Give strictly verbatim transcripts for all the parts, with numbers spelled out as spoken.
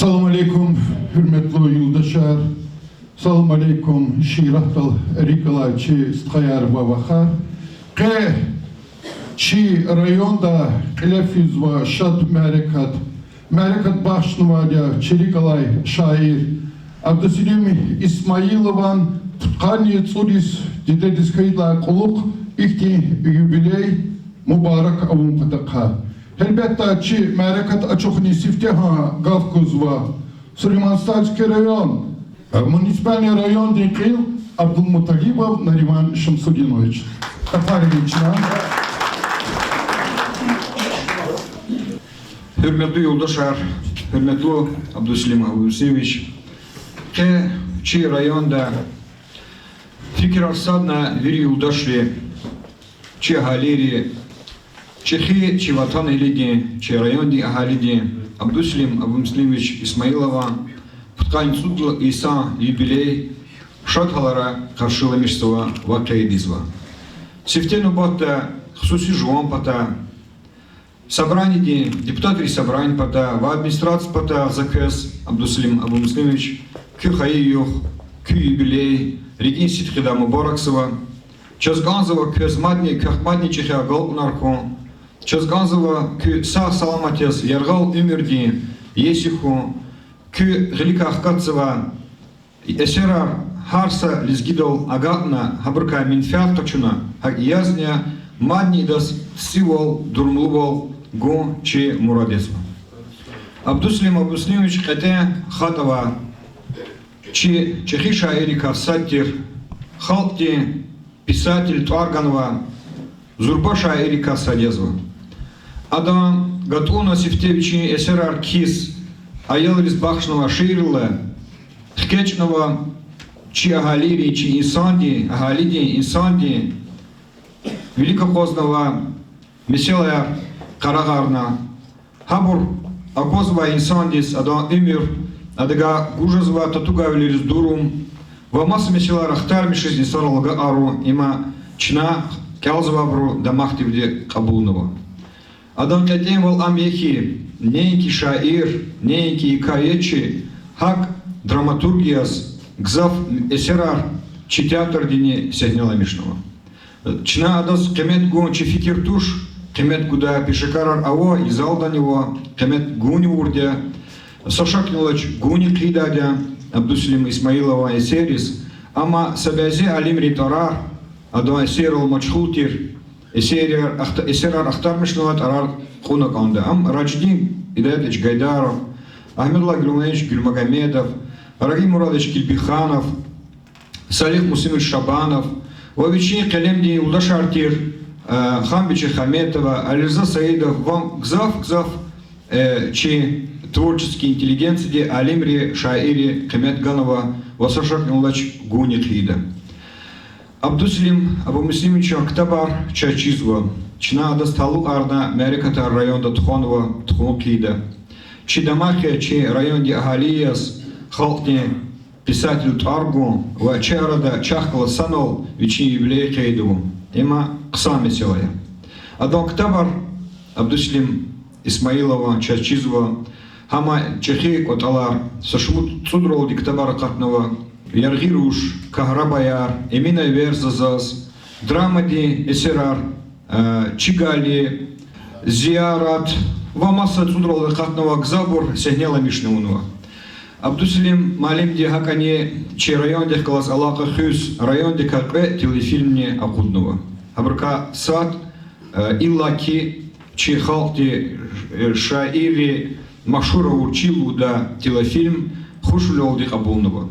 Салам алейкум, гьуьрметлу юлдашар. Салам алейкум, шииратдал рикӀ алай чи стхаяр ва вахар. Къе чи районда кьиле физва шад мярекат. Мярекат бахшнавайди я чи рикӀ алай шаир Абдуселим Исмаилован пудкъанни цӀуд йис дидедиз хьайидалай кьулухъ ихьтин юбилей мубарак авун патахъай. Гьелбетда, чи мярекат ачухни сифте гьа гаф гузва Сулейман-Стальский район, э, муниципальный райондин кьил Абдулмуталибов Нариман Шамсудинович. Ахварили чна. Гьуьрметлу юлдашар, гьуьрметлу Абдуселим Абдуселимович, къе чи районда фикирар садна вири юлдашри, чи агьалийри, чӀехи чи ватанэгьлидин, чи райондин агьалидин, Абдуселим Абдуселимович Исмаилован пудкъанни цӀуд йисан юбилей шад гьалара къаршиламишзава ва къейдзава. Сифте нубатда хсуси жуван патай, собранидин, депутатрин собранидин патай ва администрациядин патай за квез, Абдуселим Абдулмуслимович, куь хайи югъ, куь юбилей рикӀин сидкьидай мубаракзава. Чаз кӀанзава квез мадни, квехъ мадни чӀехи агалкьунар хьун. Чаз кӀанзава куьн сагъ-саламат яз яргъал уьмуьрдин иеси хьун. Куь гъиликай хкатзава эсерар гьар са лезгидал агакьна, гьабурукай менфят къачуна, гьакӀ язни я, мадни идаз сивал, дурумлувал гун чи мурад язва. Абдуселим Абдуселимович кьетӀен хатӀ авай, чи чӀехи шаиррикай сад тир, халкьдин писатель тӀвар ганвай зурба шаиррикай сад язва. Адан гатӀунна сифте вичин эсерар кхьиз, аялриз бахшнавай шииррилай хкечӀнава чи агьалийрин, чи инсандин, агьалидин, инсандин вилик акъвазнавай месэлаяр къарагъарна. Гьабур аквазвай инсандиз адан уьмуьр, адавай гуж жезвай татугайвилериз дурум ва маса месэлаяр ахтармишиз инсанрал агакьарун, има чна, кӀелзавайбуру, дамахдивди кьабулнава. Адан кьетӀенвал ам я хьи, неинки шаир, неинки гьикаятчи, гьакӀ драматург яз гзаф эсерар чи театрдини сегьнеламишнава. Чна адаз къимет гун чи фикир туш, къимет гудай пешекарар ава, и залдани ава, къимет гунни авурди я, са шакни алач, гунни хъийидайди я Абдуселим Исмаилован эсерриз, амма са бязи алимрин тӀварар, адан эсеррал машгъул тир, эсерар ахта-, эсерар ахтармишнавай тӀварар кьуна кӀанда. Ам Раждин Идаятович Гайдаров, Агьмедуллагь Гулмагомедович Гулмагомедов, Рагьим Мурадович Килбиханов, Салих Муслимович Шабанов ва вичин къелемдин юлдашар тир, э, Хамбиче Хаметова, Алирза Саидов ва гзаф-гзаф, э, чи творческий интеллигенцияди алимри, шаирри къимет ганва ва са шакни алач, гунни хъийида. Абдуселим Абумуслимовичан ктабар чаз чизва. Чна адаз талукьарна мярекатар районда тухванва, тухун хъийида. Чи дамах я чи райондин агьали яз халкьдин писатель тӀвар гун ва чи арада чахъ галаз санал вичин юбилей къейд авун. Има хъсан месэла я. Адан ктабар, Абдуселим Исмаилован, чаз чизва, гьам чӀехи кӀватӀалар, са шумуд цӀудралди ктабар акъатнава: Яргъи руш, Кагьрабаяр, Эмина верза заз, драмадин эсерар, э, Чигали, Зиярат ва маса цӀудралди акъатнава, гзафбур сегьнеламишна авунва. Абдуселим муаллимди гьакӀани чи райондихъ галаз алакъа хуьз, райондикай кьве телефильмни акъуднава. Гьабурукай сад, э, иллаки чи халкьди, э, шаирри машгьур авур Чил лугьудай телефильм хушвилелди кьабулнава.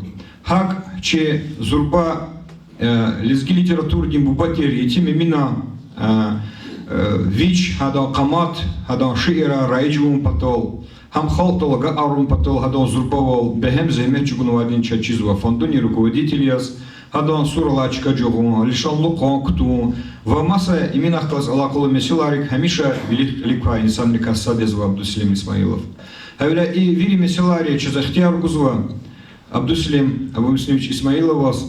ГьакӀ чи зурба, э, лезги литературадин буба тир Етим Эминан, э, э, вич, гьадан къамат, гьадан шиирар раижун патал, гьам халкьдал агакьарун патал гьадан зурбавал бегьем зегьмет чӀугунвайди чаз чизва фондунин руководитель яз, гьадан суралай чка жагъун, лишанлу къван кутун ва маса Эминахъ галаз алакъалу месэлайрик гьамиша вилик кьилик квай инсанрикай сад язва Абдуселим Исмаилов. Гьавиляй и вири месэлайри чаз ихтияр гузва Абдуселим Абумуслимович Исмаиловаз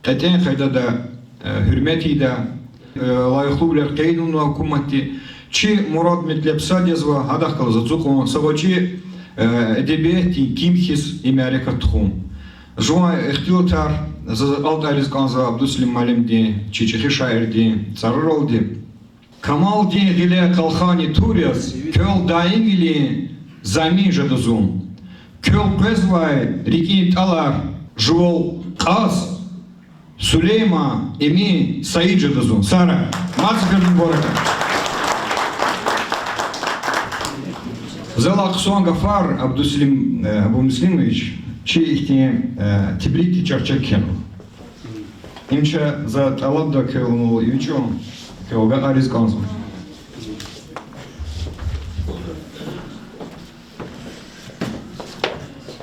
кьетӀен къайдада, э, гьуьрмет ийида, э, лайихлувилер къейд авунва гьукуматди. Чи мурад-метлеб сад язва, гьадахъ галаз ацукьун са гъвечӀи э, эдебиятдин ким хьиз и мярекат тухун. Жуван ихтилатар заз акьалтӀариз кӀанзава Абдусалим муаллимдин, чи чӀехи шаирдин цӀараралди. Камалдин гъиле къалхани тур яз, квел даимвилин замин жеда зун. Квел къвезвай рикӀин тӀалар жувал кьаз, Сулейман, Эмин, Саид жеда зун. Сара, мад сеферда мубарак. Залай хъсан гафар, Абдусалим, э, Абумуслимович, чи ихьтин, э, тебрикдин чарче кхьенва. Им чаз за тӀалабда квел вун ичӀун, квел агакьариз кӀанзава.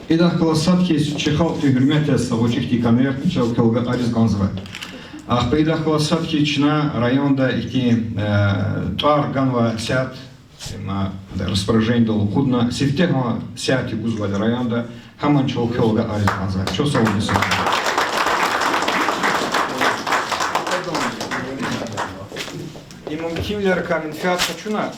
Идахъ галаз сад хьиз чи халкьдин гьуьрмет яз са гъвечӀи хьтин конвертни чал квел агакьариз кӀанзава. Ахпа идахъ галаз сад хьиз чна районда ихьтин, э, тӀвар ганвай сят, ма, распоряжениедал акъудна, сифтегьан сятни гузвайди районда, гьамани чал квел агакьариз кӀанзава. Чухсагъул, Мусур. Им мумкинвилерикай менфят къачуна.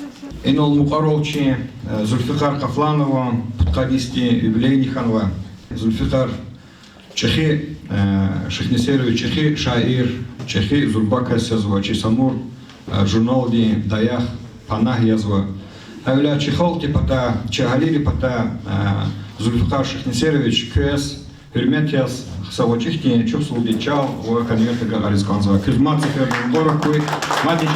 Инал мукьварал чи, э, Зульфикъар Къафланован пудкъанни йисан юбилейни хьанва. Зульфикъар чӀехи, э, Шихнесерович, чӀехи шаир, чӀехи зурба кас язва, чи Самур, э, журналдин даях, панагь язва. Гьавиляй чи халкьдин патай, чи агьалийрин патай, э, Зульфикъар Шихнесерович, квез гьуьрмет яз са гъвечӀи хьтин чухсагъулдин чал ва конверт агакьариз кӀанзава. Квез мад сеферда мубарак хьуй, мадни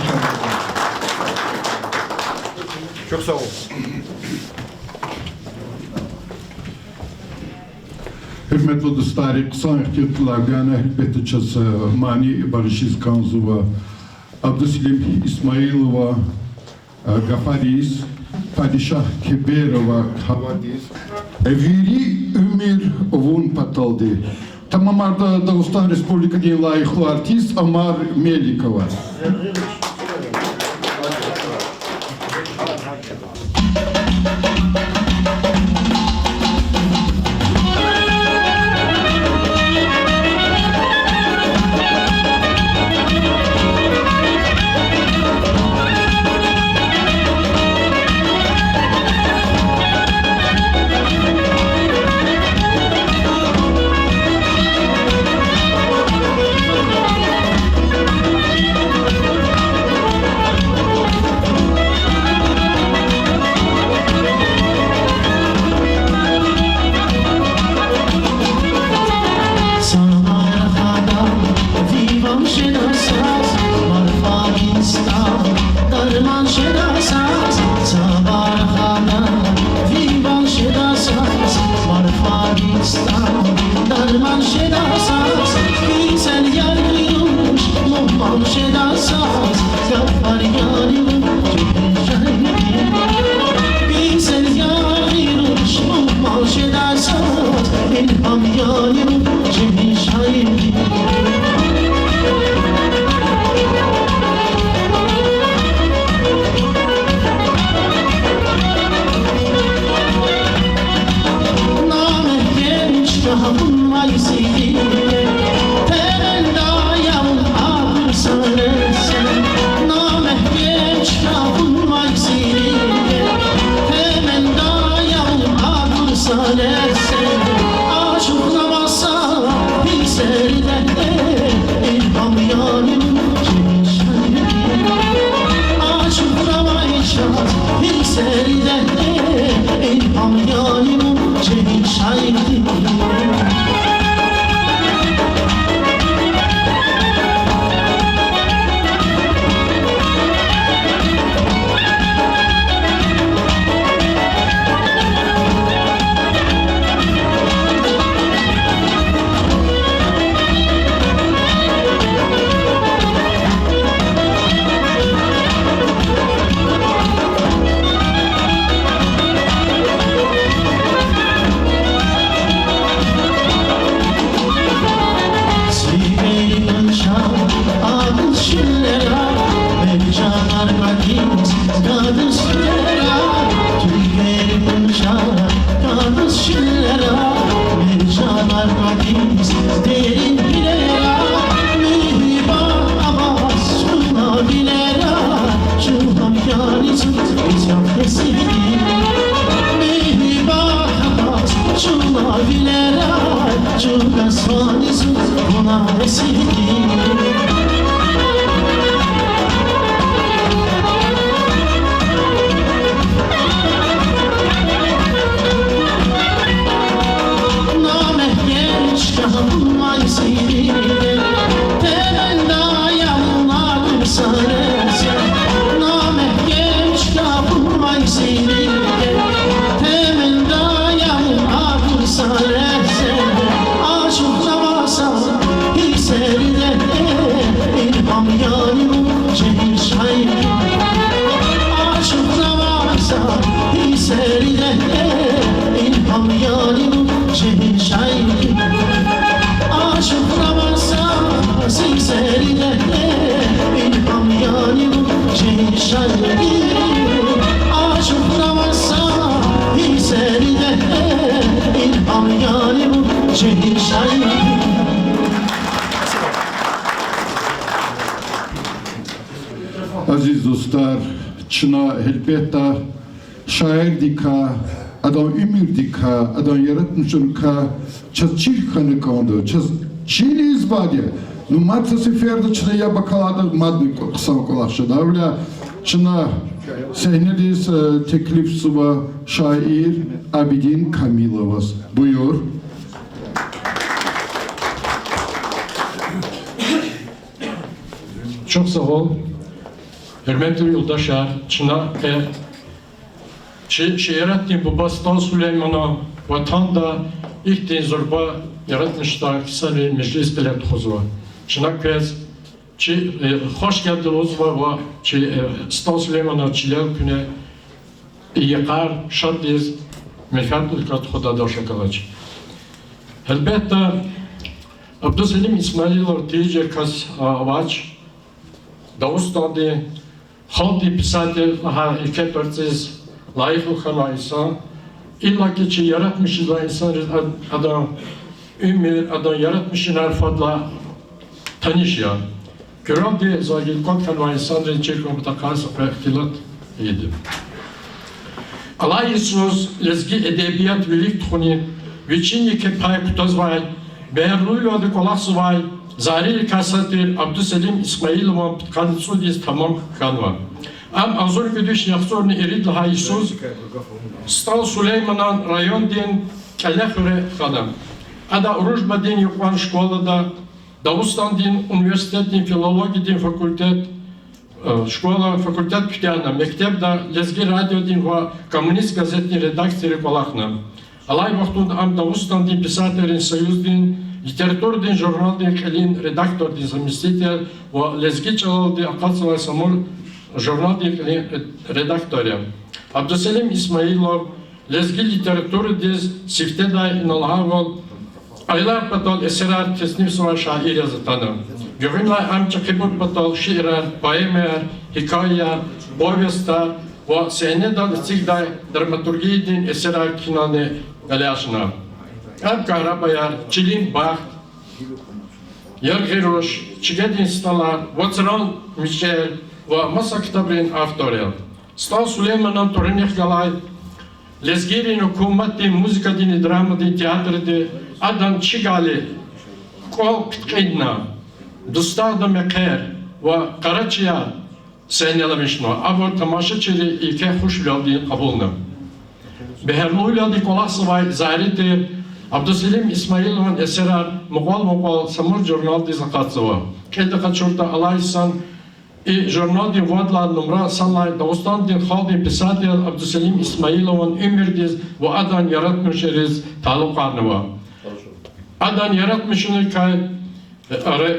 чухсагъул. Гьуьрметлу дустар, хъсан ихтилатар гана, гьелбетда, чаз, э, мани багъишиз кӀанзава Абдусалим Исмаилован, э, гафариз, Падишагь Кеберован кавадиз. Вири уьмуьр вун паталди. Тамамарда Дагъустан Республикадин лайихлу артист Амар Меликова. Азиз дустар, чна, гьелбетда, шаирдикай, адан уьмуьрдикай, адан яратмишуникай чаз чир хьана кӀанда, чаз чириз баде. Ну, мад са сеферда чна яб акалайдаз мадни хъсан кӀвалах жеда. Гьавиляй чна сегьнедиз, э, теклифзава шаир Абидин Камиловаз. Буюр. Чухсагъул, гьуьрметлу юлдашар, чна къе чи шииратдин буба СтӀал Сулейманан ватанда ихьтин зурба яратмишдай ксарин межлис кьиле тухузва. Чна квез чи, э, хвашгелди лугьузва ва чи, э, СтӀал Сулейманан чилел куьне и йикъар шаддиз, менфятлу йикъар тухудайдалди галач. Гьелбетда, Абдусалим Исмаилов тийижир кас, а, авач. Дагъустандин халкьдин писатель лагьай еке тӀварцӀиз лайихлу хьанвай инсан, иллаки чи яратмишзавай инсанриз ад-, адан уьмуьр, адан яратмишунар фадлай таниш я. Куьрелди за гила кӀватӀ хьанвай инсанриз чир хьун патахъай са кьве ихтилат ийида. Алай йисуз лезги эдебият вилик тухунин вичин еке пай кутазвай, бегьерлувилелди кӀвалахзавай зарийрикай сад тир Абдусалим Исмаилован пудкъанни цӀуд йис тамам хьанва. Ам агъзурни кӀуьд вишни яхцӀурни ирид лагьай йисуз СтӀал Сулейманан райондин КӀеле хуьре хьана. Ада Уружбадин юкьван школада, Дагъустандин университетдин филологиядин факультет, э, школа, факультет куьтягьна, мектебда Лезги радиодин ва Коммунист газетдин редакцийри кӀвалахна. Алай вахтунда ам Дагъустандин писателрин союздин литературадин журналдин кьилин редактордин заместитель ва лезги чӀалалди акъатзавай Самур журналдин кьилин ред-, редактор я. Абдусалим Исмаилов лезги литературадиз сифтедай, инал гьавал, аялар патал эсерар теснифзавай шаир яз атана. Гуьгъуьнлай ам чӀехибур патал шиирар, поэмаяр, гьикаяяр, повестар ва сегьнедал эцигдай драматургиядин эсерар кхьинални кӀелзавачна. Ам Кагьрабаяр, Чилин бахт, Яргъи руш, Чигедин стӀалар, Вацран мичӀер ва маса ктабрин автор я. СтӀал Сулейманан тӀварунихъ галай лезгийрин гьукуматдин музыкадинни драмадин театрди адан чигайла кӀвал питкьинна, Дустагъда мехъер ва Къарачияр сегьнеламишна, абур тамашачийри еке хушвилелди кьабулна. Бегьерлувилелди кӀвалахзавай зари тир Абдусалим Исмаилован эсерар мукьвал-мукьвал Самур журналдиз акъатзава. Кьилди къачуртӀа, алай йисан и журналдин вад лагьай нумра санлай Дагъустандин халкьдин писатель Абдусалим Исмаилован уьмуьрдиз ва адан яратмишунриз талукьарнава. Адан яратмишунрикай,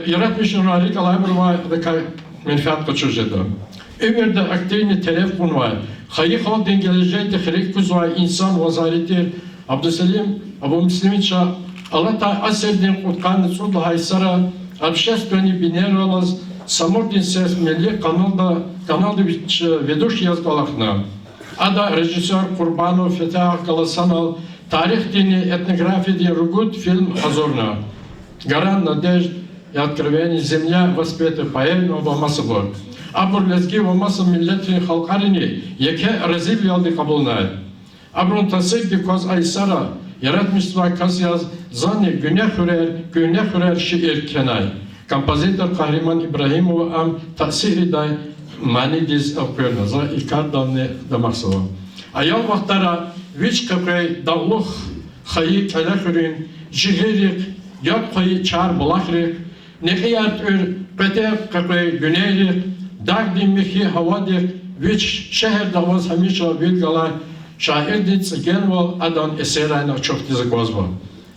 яратмишунрикай рикӀ алайбурувай адакай менфят къачуз жеда. Уьмуьрда активни тереф кьунвай, хайи халкьдин гележегдихъ рикӀ кузвай инсан ва зари тир Абдусалим Абумуслимовича алатай асирдин кьудкъанни цӀуд лагьай йисара общественный бинейрал алаз Самурдин сес милли каналда, каналда вич-, ведущий яз кӀвалахна. Ада режиссёр Къурбанов Фетягь галаз санал тарихдинни этнографиядин ругуд фильм гьазурна: Гора надежд и откровений, Земля воспетая, поэма ва масабур. Абур лезги ва маса миллетрин халкьарини еке разивилелди кьабулнай. Абурун таъсирдик кваз а йисара яратмишзавай кас яз Зани Гуьне хуьрер, Гуьне хуьрер шиир кхьенай. Композитор Къагьриман Ибрагьимова ам таъсирдай манидиз элкъуьрна. За и кардални дамахзава. Аял вахтара вич къекъвей дагълух хайи КӀеле хуьруьн жигьиррихъ, яд хъвайи чар булахрихъ, некьияр тӀуьр къведер къекъвей гуьнейрихъ, дагъдин михьи гьавадихъ вич шегьерда аваз гьамиша вил галай шаирдин цӀигенвал адан эсеррайни ачухдиз аквазва.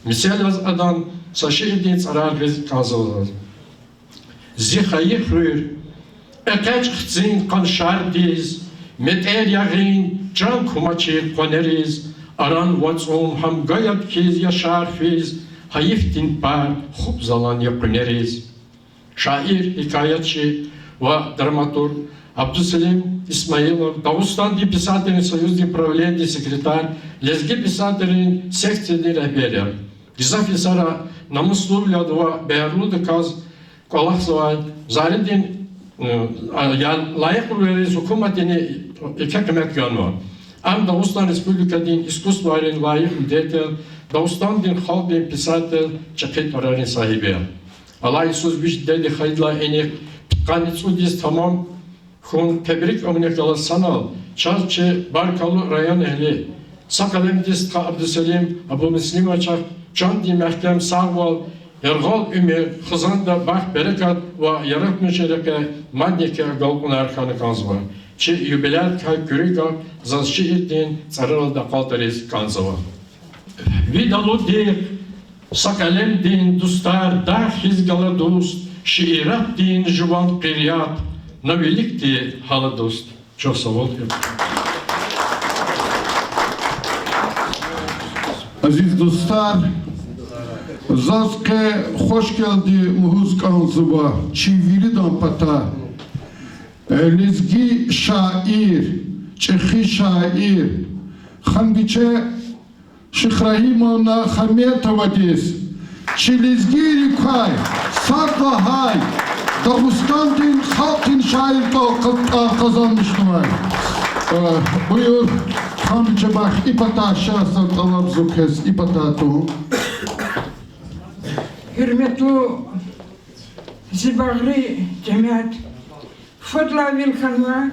Мисал яз адан са шиирдин цӀарар гъиз кӀанзава заз. Зи хайи хуьр, экъечӀ хцин къаншардиз, метӀер ягъин чан кумачир къванериз, аран вацӀун гьамга яд хьиз яшар физ, гьайифдин пар хуп залан я къуьнериз. Шаир, гьикаятчи ва драматург Абдуселим Исмаилов Дагъустандин писателрин союздин правлениедин секретарь, лезги писателрин секциядин регьбер я. Гзаф йисара намуслувилелди ва бегьерлудаказ кӀвалахзавай, заридин, э, а, я лайихвилериз гьукуматдини еке къимет ганва. Ам Дагъустан Республикадин искусствайрин лайих деятель, Дагъустандин халкьдин писатель, чӀехи тӀварарин сагьиб я. Алай йисуз вич дидеди хайидалай инихъ пудкъанни цӀуд йис тамам хьун тебрик авуник галаз санал, чаз чи Баркаллу районэгьли, са къелемдин стха Абдуселим Абумуслимовичахъ чандин мягькем сагъвал, яргъал уьмуьр, хизанда бахт-берекат ва яратмишун рекье мадни еке агалкьунар хьана кӀанзава. Чи юбилярдикай куьруь гаф заз шиирдин цӀараралди акъалтӀариз кӀанзава. Видалудихъ са къелемдин дустар дагъ хьиз гала дуст, шииратдин жуван къирят на виликди гьала дуст. Чухсагъул. Азиз дустар, заз къе хвашгелди лугьуз кӀанзава чи виридан патай. Э, лезги шаир, чӀехи шаир Ханбиче Шихрагьимовна Хаметовадиз, чи лезгийрикай сад лагьай Дагъустандин халкьдин шаир тӀвал къа-, тӀвар къазанмишнавай. Э, буюр, Ханбиче бах, и патай ша са тӀалабзава квез, и патай тун. Гьуьрметлу зи багъри жемят, фадлай вил хьанва,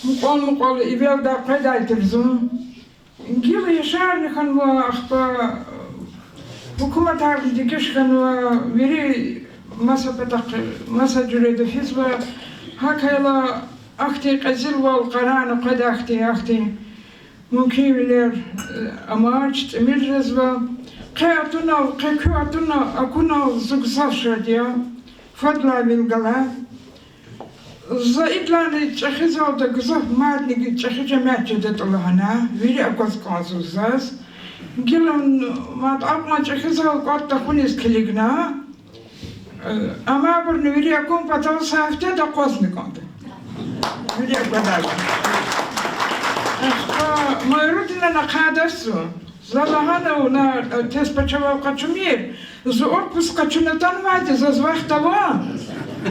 мукьвал-мукьвал эвелдай къведай тир зун. Гила яшарни хьанва, ахпа гьукуматарни дегиш хьанва, вири маса патахъ, маса жуьреда физва, гьакӀ хьайила ахьтин кьезилвал къарагъна къведай хьтин, ахьтин мумкинвилер, э, амач, тӀимил жезва. Къе атунал, къе куь атуна, акунал зун гзаф шад я. Фадлай вил галай. За идалайни чӀехи залда гзаф мадни чӀехи жемят жедатӀа лагьана, вири акваз кӀанзава заз. Гила мад акьван чӀехи зал кӀватӀ тахьуниз килигна, э, амма абурни вири акун патал са гьафтеда акъвазна кӀанда. Вири аквадай. Ахпа Майрудинан ахъайдач зун. За лагьана вуна, э, тез пачавал къачумир, зи отпуск къачуна атанвайди, заз вахт ава.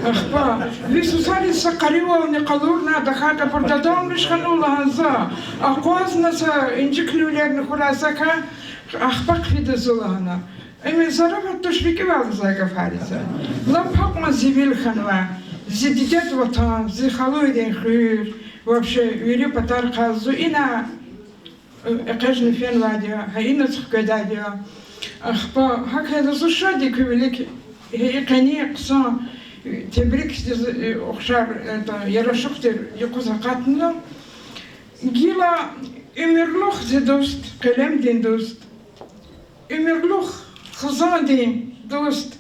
Ахпа ви сусариз са къаривални къалурна, тахьайтӀа абур дадалмиш хьанва лагьана за, акъвазна са инжиклуьвилерни хьурай сакай, ахпа хъфида зун лагьана. Им зарафат туш, рикӀивал за гафариз. Лап гьакьван зи вил хьанва, зи дидед ватан, зи халуйрин хуьр, вообще вири патарихъай зун ина экъечӀна фенвайди я, гьа иназ хкведайди я. Ахпа гьакӀ хьайила зун шад я куь вилик, гьа и къени хъсан тебрикдиз ухшар, это, ярашух тир юкъуз акъатна. Гила уьмуьрлух зи дуст, къелемдин дуст, уьмуьрлух хизандин дуст,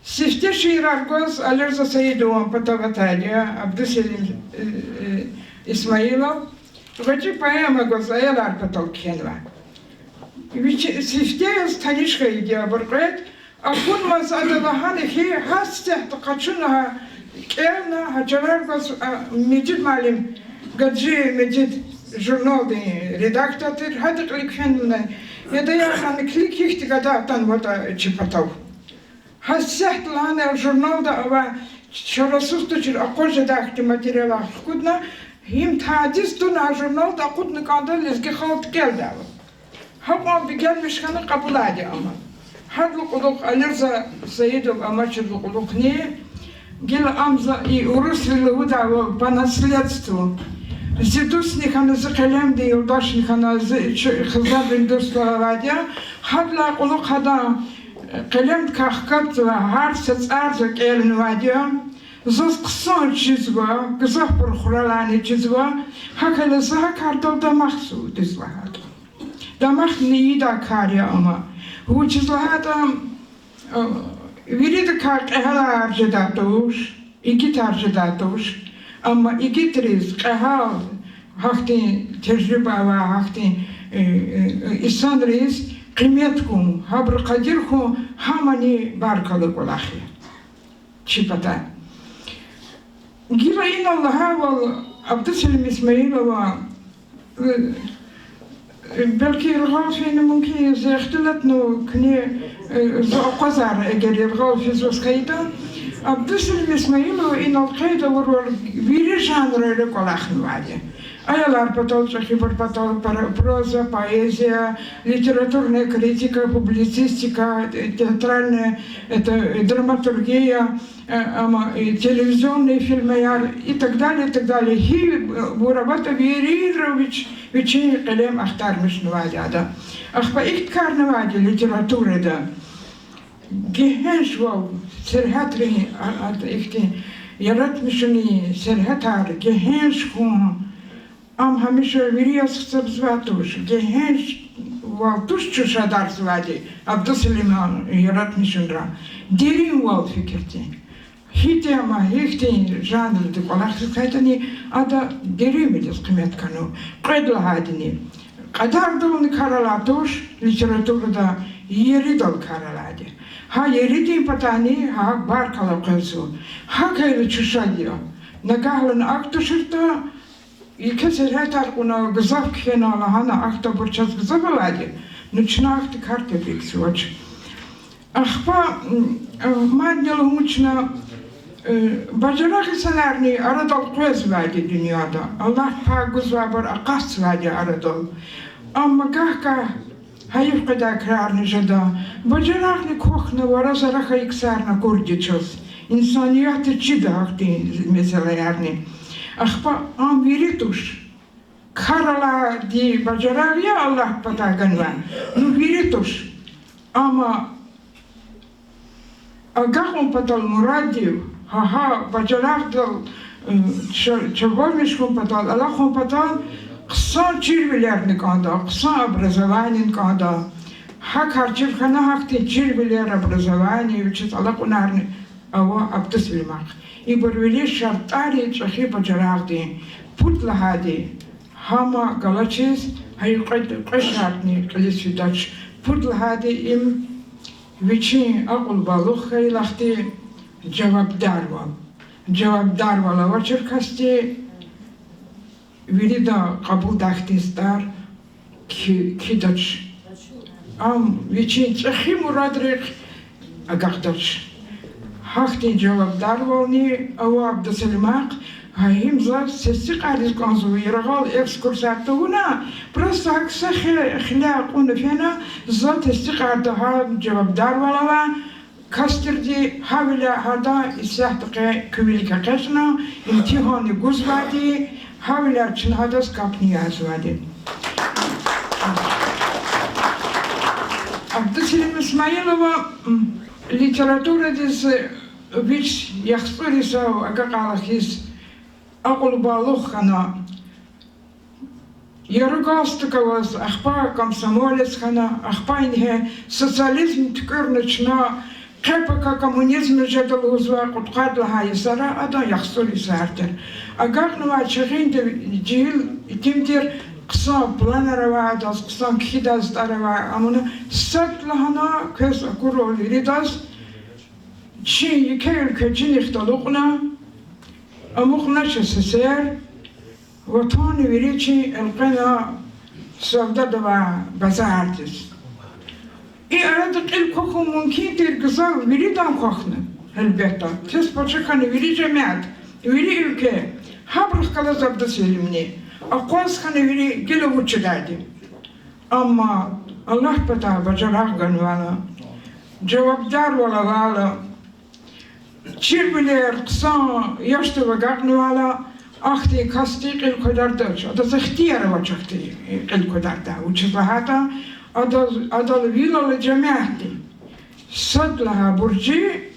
сифте шиирар гваз Алирза Саидован патав атайди я, Абдуселим, э, э, Исмаилов, гъвечӀи поэма гваз аялар патал кхьенва. Вич сифте яз таниш хьайиди я абур кьвед, акунмаз ада лагьана хьи, гьасятда къачуна гьа, кӀелна гьа чарар гваз, а, Межид муаллим, Гаджи Межид журналдин редактор тир, гьада кьиле кхьенвайди я, яда, лагьана, килиг, гьихьтин гада атанватӀа чи патав. Гьасятда лагьана журналда авай чарасуз тушир акъваз жедай хьтин материалар хкудна, им тадиз туна журналда акъудна кӀанда лезги халкьди кӀелдайвал. Гьакьван бегенмиш хьана кьабулайди я ам. Гьадалай кьулухъ Алирза Саидов амачирдалай кьулухъни, гила ам за и урусри лугьудайвал по наследству. Зи дустни хьана, зи къелемдин юлдашни хьана, зи чи хизандин дуст лагьайди я. Гьадалай кьулухъ гьада къелемдикай хкатзава, гьар са цӀар за кӀелнавайди я. Заз хъсан чизва, гзафбур хуралайни чизва. ГьакӀ хьайила за гьа кардал дамахзава, дуьз лагьайтӀа. Дамахни ийидай кар я ам. Вучиз лагьайтӀа, виридакай кьегьалар жедай туш, игитар жедай туш. Амма игитриз, кьегьал, гьахьтин тежриба авай, гьахьтин, э, э, инсанриз къимет хьун, гьабурун къадир хьун гьамани баркаллу кӀвалах я чи патай. Гила инал лагьайвал, Абдуселим Исмаилова, э, белки яргъал фена мумкин я, зи ихтилатна куьне, э, за акъвазарна, эгер яргъал физваз хьайитӀа. Абдуселим Исмаилова инал къейд авурвал вири жанрра кӀвалахнавайди. Аялар патал, чӀехибур патал, пр-, проза, поэзия, литературная критика, публицистика, театральная, это, драматургия, э, ама, э, телевизионный фильмаяр и так далее, и так далее. Гьибур аватӀа виридра вич-, вичин къелем ахтармишнавайди ада. Ахпа ихьтин карнавайди литературада. Гегьеншвал сергьятрин, а, а, ихьтин яратмишунин сергьятар гегьенш хьун, ам гьамиша вири яз гьисабзавай туш, гегьеншвал туш чушадарзавайди Абдуселиман яратмишунра. Деринвал фикирдин. Гьи тема, гьихьтин жанрда кӀвалахзаватӀани, ада деринвилиз къимет гана. Кьвед лагьайдини, кьадардални кар алай туш литературада, еридал кар алайди. Гьа еридин патани гьа баркалла къвезва. ГьакӀ хьайила чушад я. Нагагьлан акӀ туширтӀа, еке сергьятар кьуна, гзаф кхьена лагьана, ахьтинбур чаз гзаф алайди, ну чна ахьтин кар тебрикзавач. Ахпа, м, э, мадни лугьун чна, э, бажарагъ инсанарни арадал къвезвайди дуьньяда. Аллагьди пай гузвайбур акъатзавайди арадал. Амма гагь-гагь гьайиф къведай крарни жеда. Бажарагъни квахьна, вара-зара хьайи ксарни акурди чаз. Инсаниятдиз чида гьахьтин месэлаярни. Ахпа ам вири туш. Кар алайди бажарагъ я Аллагьди патай ганвай, ну вири туш. Амма агакьун патал мураддив, гьа-гьа бажарагъдал, э, ча-, чавалмиш хьун патал, алахъун патал хъсан чирвилерни кӀанда, хъсан образованини кӀанда. Гьа кар чир хьана, гьахьтин чирвилер, образование вичиз алакьунарни ава Абдуселимахъ. Ибур вири шартӀари чӀехи бажарагъдин. Пуд лагьайди, гьам галачиз гьа и кьве, кьве шартӀни кьилиз фидач. Пуд лагьайди, им вичин акьул-балугъ хьайила ахьтин жавабдарвал. Жавабдарвал авачир касди вирида кьабулдай хьтин стӀар ки-, кхьидач. Ам вичин чӀехи мурадрихъ агакьдач. Гьахьтин жавабдарвални ава Абдуселимахъ. Гьа им заз тестикьариз кӀанзава, яргъал экскурсияр тавуна, просто гьакӀ са хи-, хиляй кьуна фена, за тестикьарда гьа жавабдарвал ава. Касдирди гьавиляй гьада исятда къе куь вилик экъечӀна, имтигьанни гузвайди, гьавиляй чна гьадаз капӀни язавайди. Абдуселим Исмаилова, м, литературадиз вич яхцӀур йисав агакьайла хьиз акьул-балугъ хьана, яру галстук аваз, ахпа комсомолец хьана, ахпа ингье социализм туькӀуьрна чна, къе-пака коммунизм жеда лугьузвай кьудкъад лагьай йисара адан яхцӀур йисар тир. Агакьнавай чагъинди жегьил итим тир, хъсан планар авай адаз, хъсан кхьидай затӀар авай, амуна сад лагьана квез акурвал виридаз, чи еке уьлкве чинихъ талукьна, амукьнач СССР, ватанни вири чин элкъвена савдадавай базардиз. И арада кьил квахьун мумкин тир гзаф, виридан квахьна, гьелбетда. Тестпачагь хьана вири жемят, вири уьлкве, гьабурухъ галаз Абдуселимни. Акъваз хьана вири гила вуч жедайди. Амма Аллагь патай бажарагъ ганвайла, жавабдарвал авайла, чирвилер хъсан яшдив агакьнавайла, ахьтин касди кьил квадардач, адаз ихтияр авач ахьтин кьил квадардай. Вучиз лагьайтӀа адаз, адал вил ала жемятди. Сад лагьай буржи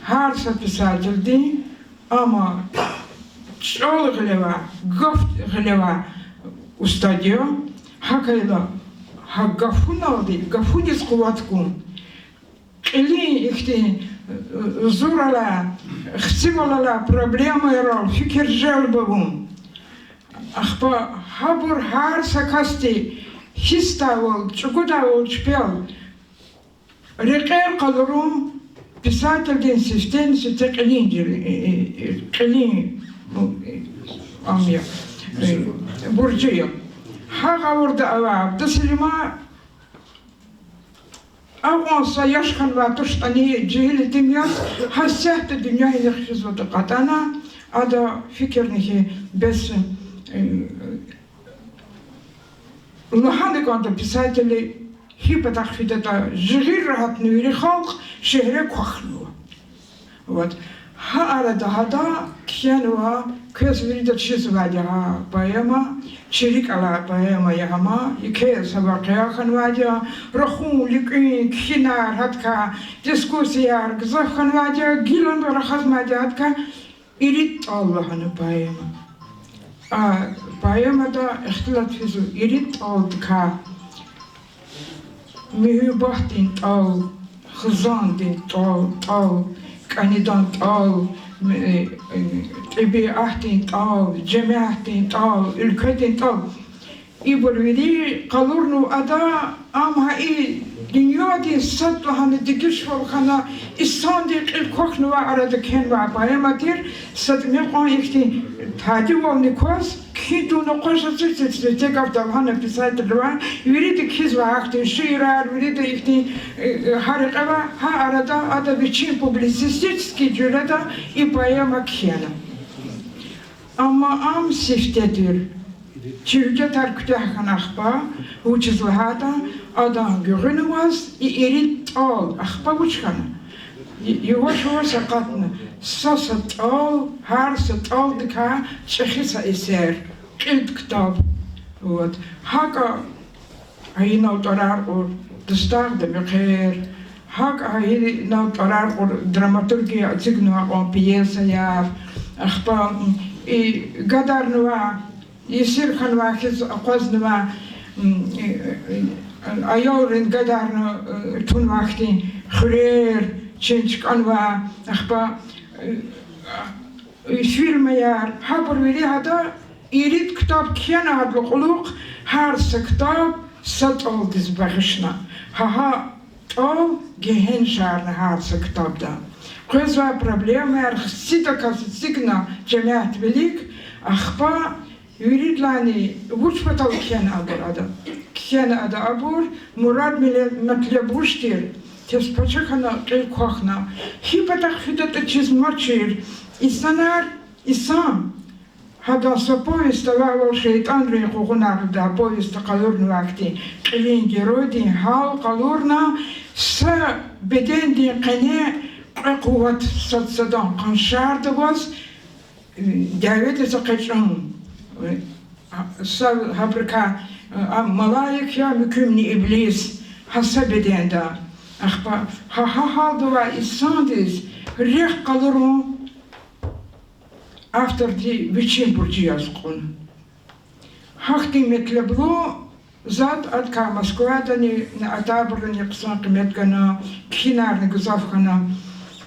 гьар са писателдин, амма чӀал гъилевай, гаф гъилевай устад я. ГьакӀ хьайила, гьа гафуналди, гафуниз къуват гун, кьилин ихьтин, э, зуралай, хцивал алай проблемайрал фикир желб авун. Ахпа гьабур гьар са касди гьисдайвал, чӀугудайвал чпел рекьел къалурун писателдин сифтени-сифте кьилин жи-, э, э, кьилин, э, ам я, э, буржи я. Гьа гъавурда авай Абдул Селима акьван са яш хьанвай туштӀани, жегьил итим яз, гьасятда дуьнья инихъ физватӀа кьатӀана, ада фикирна хьи, бес, э, лагьана кӀанда писатели гьи патахъ фидатӀа, жи гъирра гьатна вири халкь шегьре квахьнава. Вот. Гьа арада гьада кхьенва, квез вирида чизвайди я гьа поэма, чи рикӀ алай поэма я гьам, еке са вакъиа хьанвайди я, рахун, луькӀуьн, кхьинар, гьадакай дискуссияр гзаф хьанвайди я, гилани рахазмайди я гьадакай. Ирид тӀал лагьана поэма. А поэмада ихтилат физва ирид тӀалдикай: муьгьуьббатдин тӀал, хизандин тӀал, тӀал, кӀанидан тӀал, м-, э, э, тӀебиатдин тӀал, жемятдин тӀал, уьлкведин тӀал. Ибур вири къалурнава ада, ам гьа и дуьньядин сад лагьана дегишвал хьана, инсандин кьил квахьнавай арада кхьенвай поэма тир, са тӀимил кьван ихьтин тадивални кваз, кхьин тавуна къвез ацуз цицлите гаф далгьана писатель ва, вирида кхьизва гьахьтин шиирар, вирида ихьтин, э, гьа рекье ва, гьа арада ада вичин публицистический жуьреда и поэма кхьена. Амма ам сифте тир. Чи гьуьжетар куьтягь хьана ахпа, вучиз лагьайтӀа адан гуьгъуьна аваз и ирид тӀал, ахпа вуч хьана? И-, яваш-яваш акъатна, са-са тӀал, гьар са тӀалдикай чӀехи са эсер, кьилди ктаб. Вот. ГьакӀа гьа инал тӀварар кьур Дустагъда мехъер, гьакӀа гьа инал тӀварар кьур драматургия эцигнавай кьван пьесаяр, ахпа, м, и гадарнавай, есир хьанвай хьиз акъвазнавай, м, аялрин гадарна, э, тунвай хьтин хуьрер, чин чкӀанвай, ахпа, э, фильмаяр, гьабур вири гьада ирид ктаб кхьена, гьадалай кьулухъ гьар са ктаб са тӀалдиз багъишна. Гьа-гьа тӀал гегьеншарна гьар са ктабда. Къвезвай проблемаяр хцидаказ эцигна жемятвилик, ахпа виридалайни вуч патал кхьена абур ада. Кхьена ада абур, мурад-мел-, метлеб вуч тир, тез пача хьана, кьил квахьна. Гьи патахъ фидатӀа чизмачир инсанар, инсан. Гьадан са повесть авайвал, ШейтӀанрин къугъунар лугьудай повестьда къалурнавай хьтин кьилин геройдин гьал къалурна, са бедендин къене кьве къуват сад садан къаншарда аваз, дяведиз экъечӀун, са гьабурукай, а, малаик я, муькуьмни иблис, гьа са беденда. Ахпа гьа, гьа гьалда авай инсандиз рехъ къалурун авторди вичин буржи яз кьуна. Гьахьтин метлеблу затӀ адакай Москвадани, атайбурани хъсан къимет гана, кхьинарни гзаф хьана.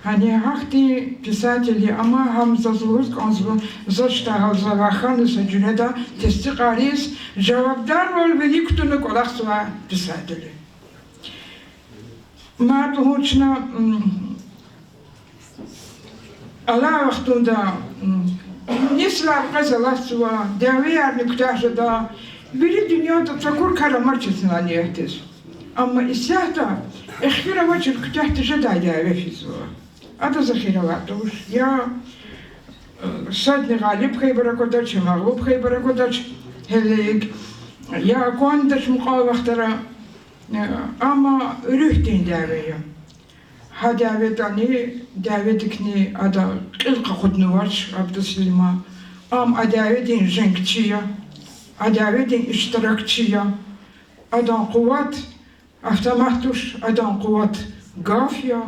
Гьана гьахьтин писатель я, амма гьам заз лугьуз кӀанзава, заз чидай гьалзавай хьана са жуьреда тестикьариз, жавабдарвал вилик кутуна кӀвалахзавай писатель я. Мад лугьун чна, м, алай вахтунда, м, несилар къвез алатзава, дявеярни куьтягь жеда, вири дуьньяда такур кар амачиз ниятиз. Амма исятда эхир авачир куьтягь тежедай дяве физва. Адаз эхир авай туш, я, э, садни гъалиб хьайибур аквадач, я магълуб хьайибур аквадач, гьелелиг, я аквандач мукьвал вахтара. Э, амма руьгьдин дяве я. Гьа дяведани, дяведикни ада кьил къакъуднавач Абдуселима. Ам а дяведин женгчи я, а дяведин иштиракчи я. Адан къуват автомат туш, адан къуват гаф я,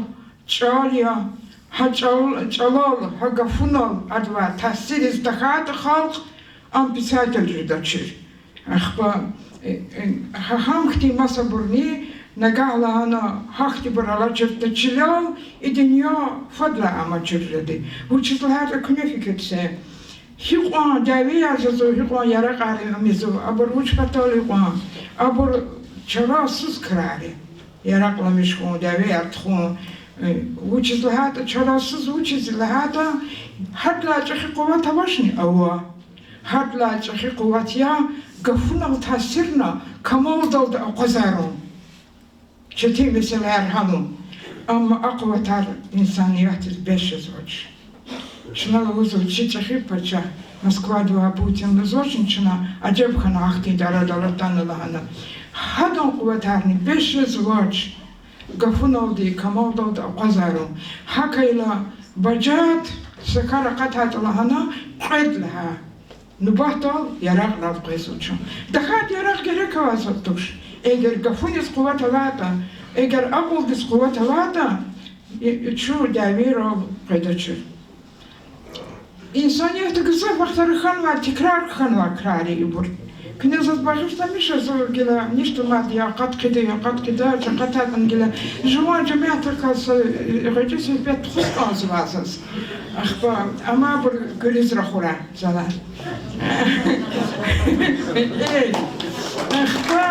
чӀал я. Гьа чӀал-, чӀалал, гьа гафунал адавай таъсириз тахьайтӀа халкь, ам писатель жедачир. Ахпа, э, э, гьа гьам хьтин масабурни, нагагь лагьана гьахьтинбур алачиртӀа чилел, и дуьнья фадлай амачир жеди. Вучиз лагьайтӀа куьне фикир це. Гьикьван дявеяр жезва, гьикьван яракьар ийизва, абур вуч патал икьван, абур чарасуз крар я. Яракьламиш хьун, дявеяр тухун, э, вучиз лагьайтӀа чарасуз, вучиз лагьайтӀа гьадалай чӀехи къуват авачни? Ава. Гьадалай чӀехи къуват я гафунал таъсирна камалдалди акъвазарун, четин месэлаяр гьалун. Амма а къуватар инсаниятдиз бес жезвач. Чна лугьузва, чи чӀехи пачагь, Москвада авай Путин, лугьузвачни чна, ажеб хьана гьахьтин арадал атана лагьана. Гьадан къуватарни бес жезвач гафуналди камалдалди акъвазарун. ГьакӀ хьайила, бажад са кар акъатайтӀа лагьана, кьвед лагьай нубатдал яракьдал къвезва чун. ТахьайтӀа яракь герек авай затӀ туш. Эгер гафуниз къуват авайтӀа, эгер акьулдиз къуват авайтӀа, и, и чун дявейрал къведачир. Инсаниятда гзаф вахтара хьанвай, тикрар хьанвай крар я ибур. Куьне заз багъишламиша, зун гила ништа мад я акъат хъийида, я акъат хъийида, чун акъатайтӀани гила жуван жемятдикай са, э, гъвечӀи суьгьбет тухуз кӀанзавай заз. Ахпа, амма абур гуьруьз рахурай залай. Э, ахпа,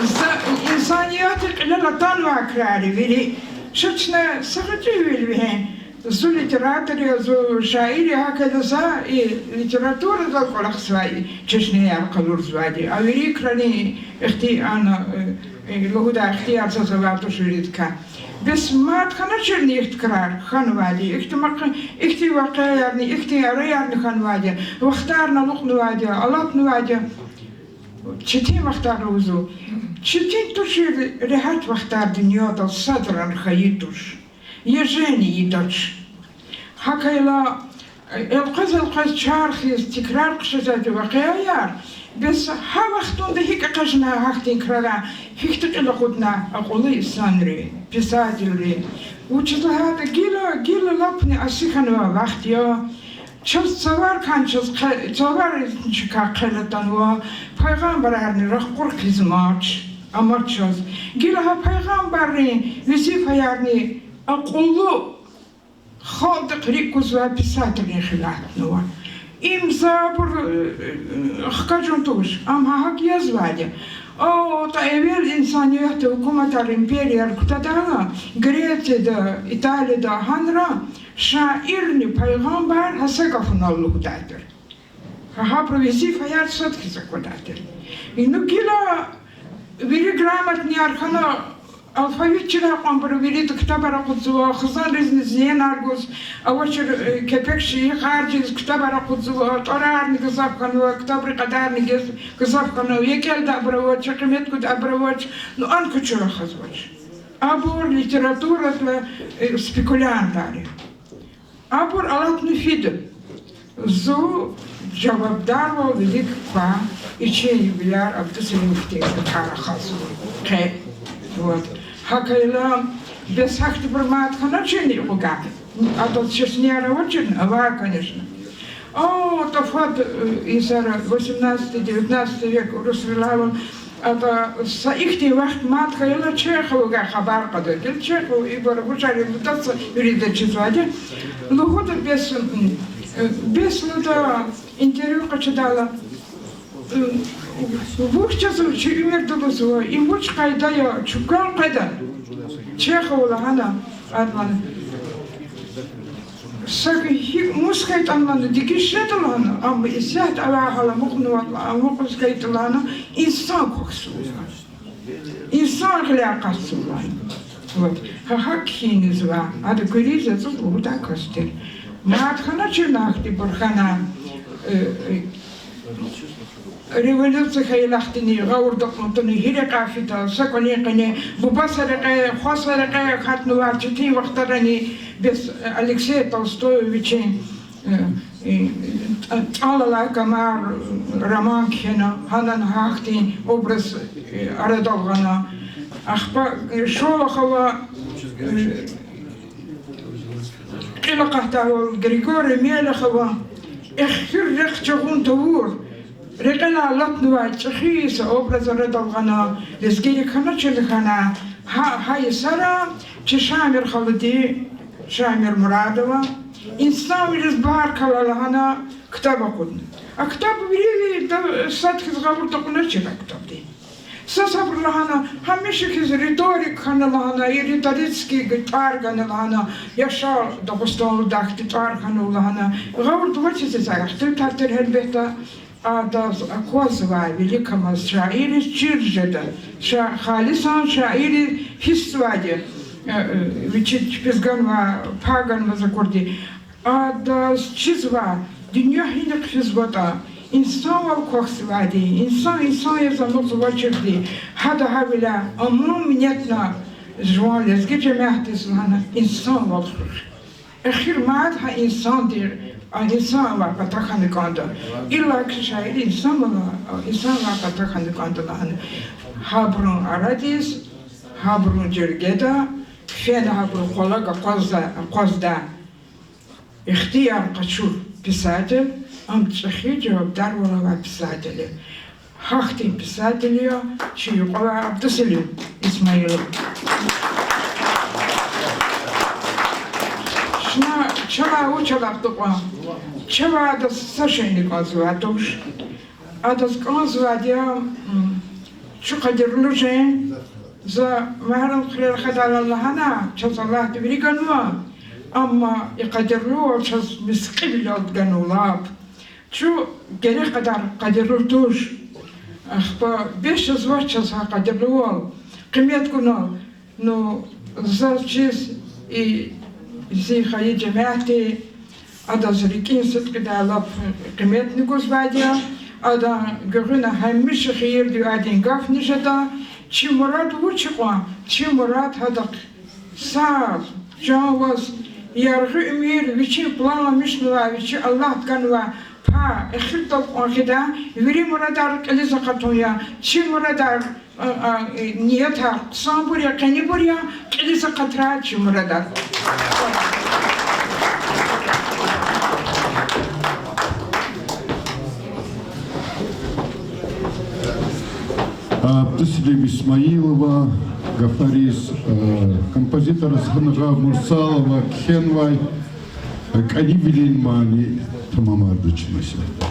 за-, инсаниятдин кьилел атанвай крар я вири. Ша чна са гъвечӀивал вегьин. Зун литератур я, зун шаир я, гьакӀ хьайила за и литературадал кӀвалахзавай чешнеяр къалурзавайди. А вири крарин ихти-, ана, э, э, лугьудай ихтияр заз авай туш виридакай. Бес мад хьаначирни ихьтин крар хьанвайди, ихьтин мак-, ихьтин вакъиаярни, ихьтин араярни хьанвайди, вахтарни алукьнавайди, алатнавайди. Четин вахтар лугьузва. Четин тушир, регьят вахтар дуьньядал садрани хьайи туш. Ежени ийидач. ГьакӀ хьайила, элкъвез-элкъвез чархиз тикрар хъжезвайди вакъиаяр, бес гьа вахтунда гьикӀ экъечӀна гьахьтин крарай, гьихьтин кьил акъудна акьуллу инсанри, писателри. Вучиз лагьайтӀа гила, гила лапни аси хьанвай вахт я. Чаз цавар кӀан, чаз хъе-, цавар чка хъел атанва, пайгъамбарарни ракъур хьизмач, амач чаз. Гила гьа пайгъамбаррин везифаярни акьуллу халкьдихъ рикӀ кузвай писателрин хиве атанва. Им за абур, э, хкажун туш, ам гьа гьакӀ язвайди я. АтӀа эвел инсаниятда гьукуматар, империяр кутадайла, Грецияда, Италияда гьанра шаирни пайгъамбар гьа са гафунал лугьудай тир. Гьа гьабурун везифаяр сад хьиз аквадай тир. Ина гила вири грамотныяр хьана, алфавит чирай кьванбуру вирида ктабар акъудзава, хизанризни зиянар гуз, авачир, э, кепек шейэр харжиз ктабар акъудзава, тӀварарни гзаф хьанва, ктабрин кьадарни гез-, гзаф хьанва, екӀелдайбур авач, къимет гудайбур авач, ну, ан кучу рахазвач. Абур литературадилай, э, спекулянтар я. Абур алатна фида. Зун жавабдарвал вилик ква и чи юбиляр Абдуселим хьтин кар рахазва. Къе. Вот. ГьакӀ хьайила, бес гьахьтинбур мад хьаначирни икьугай. Адал чешнеяр авачирни? Авай, конечно. О, тафат, э, инсанар, восемнадцатый, девятнадцатый век урусрилай авун, атӀа са ихьтин вахт мад хьайила Чеховагай хабар кьада. Гила Чехов ибур вучар я лугьудайла вирида чизвайди. Лугьуда бес, м, э, бес лугьуда интервью къачудайла, м, вуч жезва чи уьмуьрда лугьузва, им вуч къайда я, чуквел къведа. Чехова лагьана, адман. Са гьи-, мус хьайитӀани лагьана, дегиш жеда лагьана, амма исятда авай гьал амукьнаватӀа, амукьиз хьайитӀа лагьана, инсан квахьзава лагьана. Инсан гъиляй акъатзава лагьана. Вот. Гьа гьакӀ кхьинизва, ада куьруьз ацӀуз лугьудай кас тир. Мад хьаначирни ахьтинбур хьана, э, э, Революция хьайи вахтунда гъавурда кьун тавуна, гьи рекьяй фида, са кӀвалин къене, буба са рекьяй, хва са рекьяй акатнавай четин вахтарани, бес Алексей Толстой вичин, э, э, ТӀал алай камар роман кхьена, гьанани гьахьтин образ, э, арадал гъана. Ахпа, э, Шолохова, э, кьил акъатдайвал Григорий Мелехова, эхир рехъ жагъун тавур, рекьелай алатнавай чӀехи са образ арадал гъана, лезгийрик хьаначир хьана, гьа, гьа йисара чи Шамил халуди, Шамил Мурадова, Инсанвилиз баркалла лагьана ктаб акъудна. А ктаб вири да сад хьиз гъавурда кьуначир а ктабдин. Сад-садбуру лагьана, гьамиша хьиз риторик хьана лагьана, и риторический тӀвар гана лагьана, яшар Дагъустан дахди тӀвар хьана лагьана. Гъавурда вачиз исятда ихтилатар тир гьелбетда, адаз аквазвай виликамаз шаирриз чир жеда, ша-, халисан шаирри гьиссзавайди, э, э, вичи чпиз ганвай, пай ганваз акурди. Адаз чизва, дуьнья гьинихъ физватӀа, инсанвал квахьзавайди, инсан инсан яз амукьзавачирди, гьада гьавиляй амун минетна жуван лезги жемятдиз лагьана инсанвал хуьх. Эхир мад гьа инсанди, а инсан авай патахъ хьана кӀанда. Иллаки шаир инсанвал, инсан авай патахъ хьана кӀанда лагьана. Гьабурун арадиз, гьабурун жергеда, фена гьабурун къвалав акъвазда, акъвазда ихтияр къачур писатель, ам чӀехи жавабдарвал авай писатель я. Гьахьтин писатель я чи юкьва Абдуселим Исмаилов. Чна чалай вуч алахъда кьван? Чавай адаз са шейни кӀанзавай туш. Адаз кӀанзавайди я, м, чун къадирлу жен, за магьрум хъуьрер хадайла лагьана, чаз Аллагьди вири ганва, амма и къадирлувал чаз мискьивилелди ганва лап. Чун герек кьадар къадирлу туш. Ахпа бес жезвач чаз гьа къадирлувал, къимет гунал. Ну, заз чиз, и зи хайи жемятди адаз рикӀин сидкьидай лап къиметни гузвайди я. Адан гуьгъуьна гьамиша хийирдив адин гафни жеда. Чи мурад вуч я кьван? Чи мурад гьадахъ сагъ, чан ваз, яргъи уьмуьр, вичин планра мишнавай, вичи Аллагьди ганвай пай эхирдал кьван хъийида, вири мурадар кьилиз акъатун я, чи мурадар, а, а, э, ниятар хъсанбур я, къенибур я, кьилиз акъатрай чи мурадар. Абдуселим Исмаилова гафариз, э, композитор Асанагъа Мурсалова кхьенвай, э, КӀанивилин мани тамамарда чна исятда.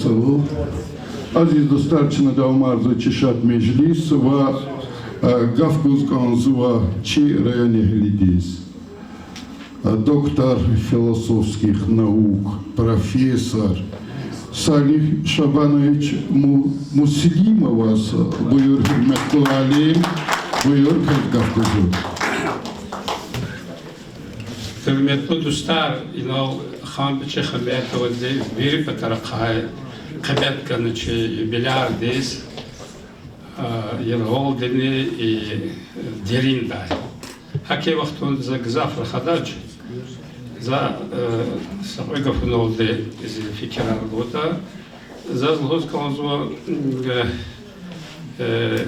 Сагъул. Азиз дустар, чна давамарзава чи шад межлис ва, э, гаф гуз кӀанзава чи районэгьлидиз. Э, доктор философских наук, профессор Салих Шабанович Му-, Муслимоваз буюр, гьуьрметлу алим, буюр, квез гаф гузва. Гьуьрметлу дустар, инал Ханбичи Хаметовади, вири патарихъай къимет гана чи юбилярдиз, а, яргъалдини и дериндай. ГьакӀ и вахтунда за гзаф рахадач, за, э, са кьве гафуналди зи фикирар гуда. Заз лугьуз кӀанзава, э, э,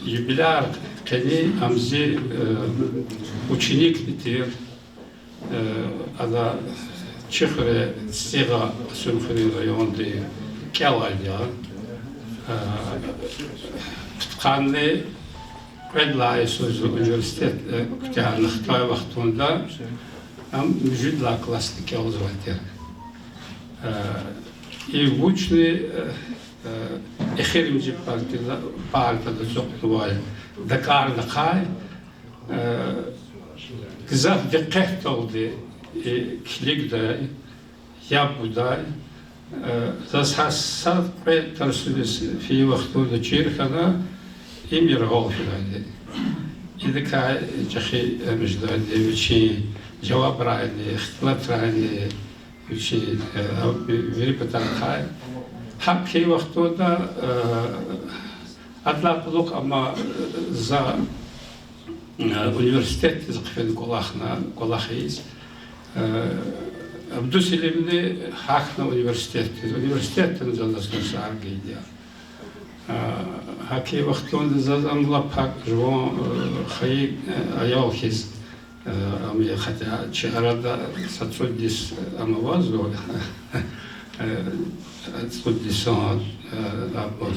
юбиляр къени ам зи, э, ученикни тир, э, ада чи хуьре, ЦӀийи Кьасумхуьруьн районди кӀелайди я. Э, пудкъанни кьвед лагьай йисуз университет, э, куьтягьна хтай вахтунда ам муьжуьд лагьай классди кӀелзавай тир. Э, и вучни, э, э, эхиримжи партада, партада ацукьнавай дакӀарнихъай, э, гзаф дикъетдалди, э, килигдай, яб гудай, э, заз гьа са кьве тарсуниз фейи вахтунда чир хьана, им яргъал фидайди. Идакай чӀехи, э, муьжуьдайди вичин жавабрайни, ихтилатрайни, вичин, э, вири патарихъай. ГьакӀ хьайи вахтунда, э, адалай кьулухъ амма, э, за, э, университетдиз хъфена кӀвалахна, кӀвалах ийиз. Э, Абдуселимни гьахьна университетдиз. Университетдани за дас тарсар гайиди я. Э, гьакӀ хьайи вахтунда заз ам лап гьакӀ жуван, э, хайи, э, аял хьиз, э, ам я, хотя чи арада са цӀуд йис ам авазва, э, цӀуд йисан, э, абур,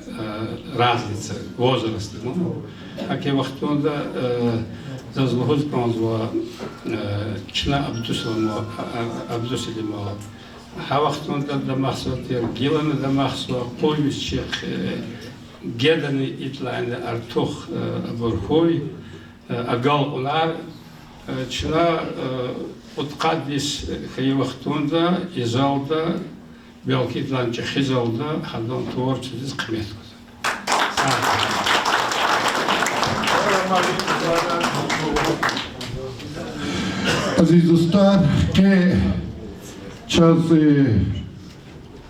э, разница возраста, ну. ГьакӀ хьайи вахтунда, э, заз лугьуз кӀанзава, э, чна Абдуселимал, а, а, Абдуселимал гьа вахтунда дамахзавай тир, гилани дамахзава, къуй виз чи, э, гедани идалайни артух, э, абур хьуй, э, агалкьунар, э, чна, э, кьудкъад йис хьайи вахтунда и залда, белки идалайни чӀехи залда гьадан творчестводиз къимет гузва. Азиз дустар, къе чаз, э,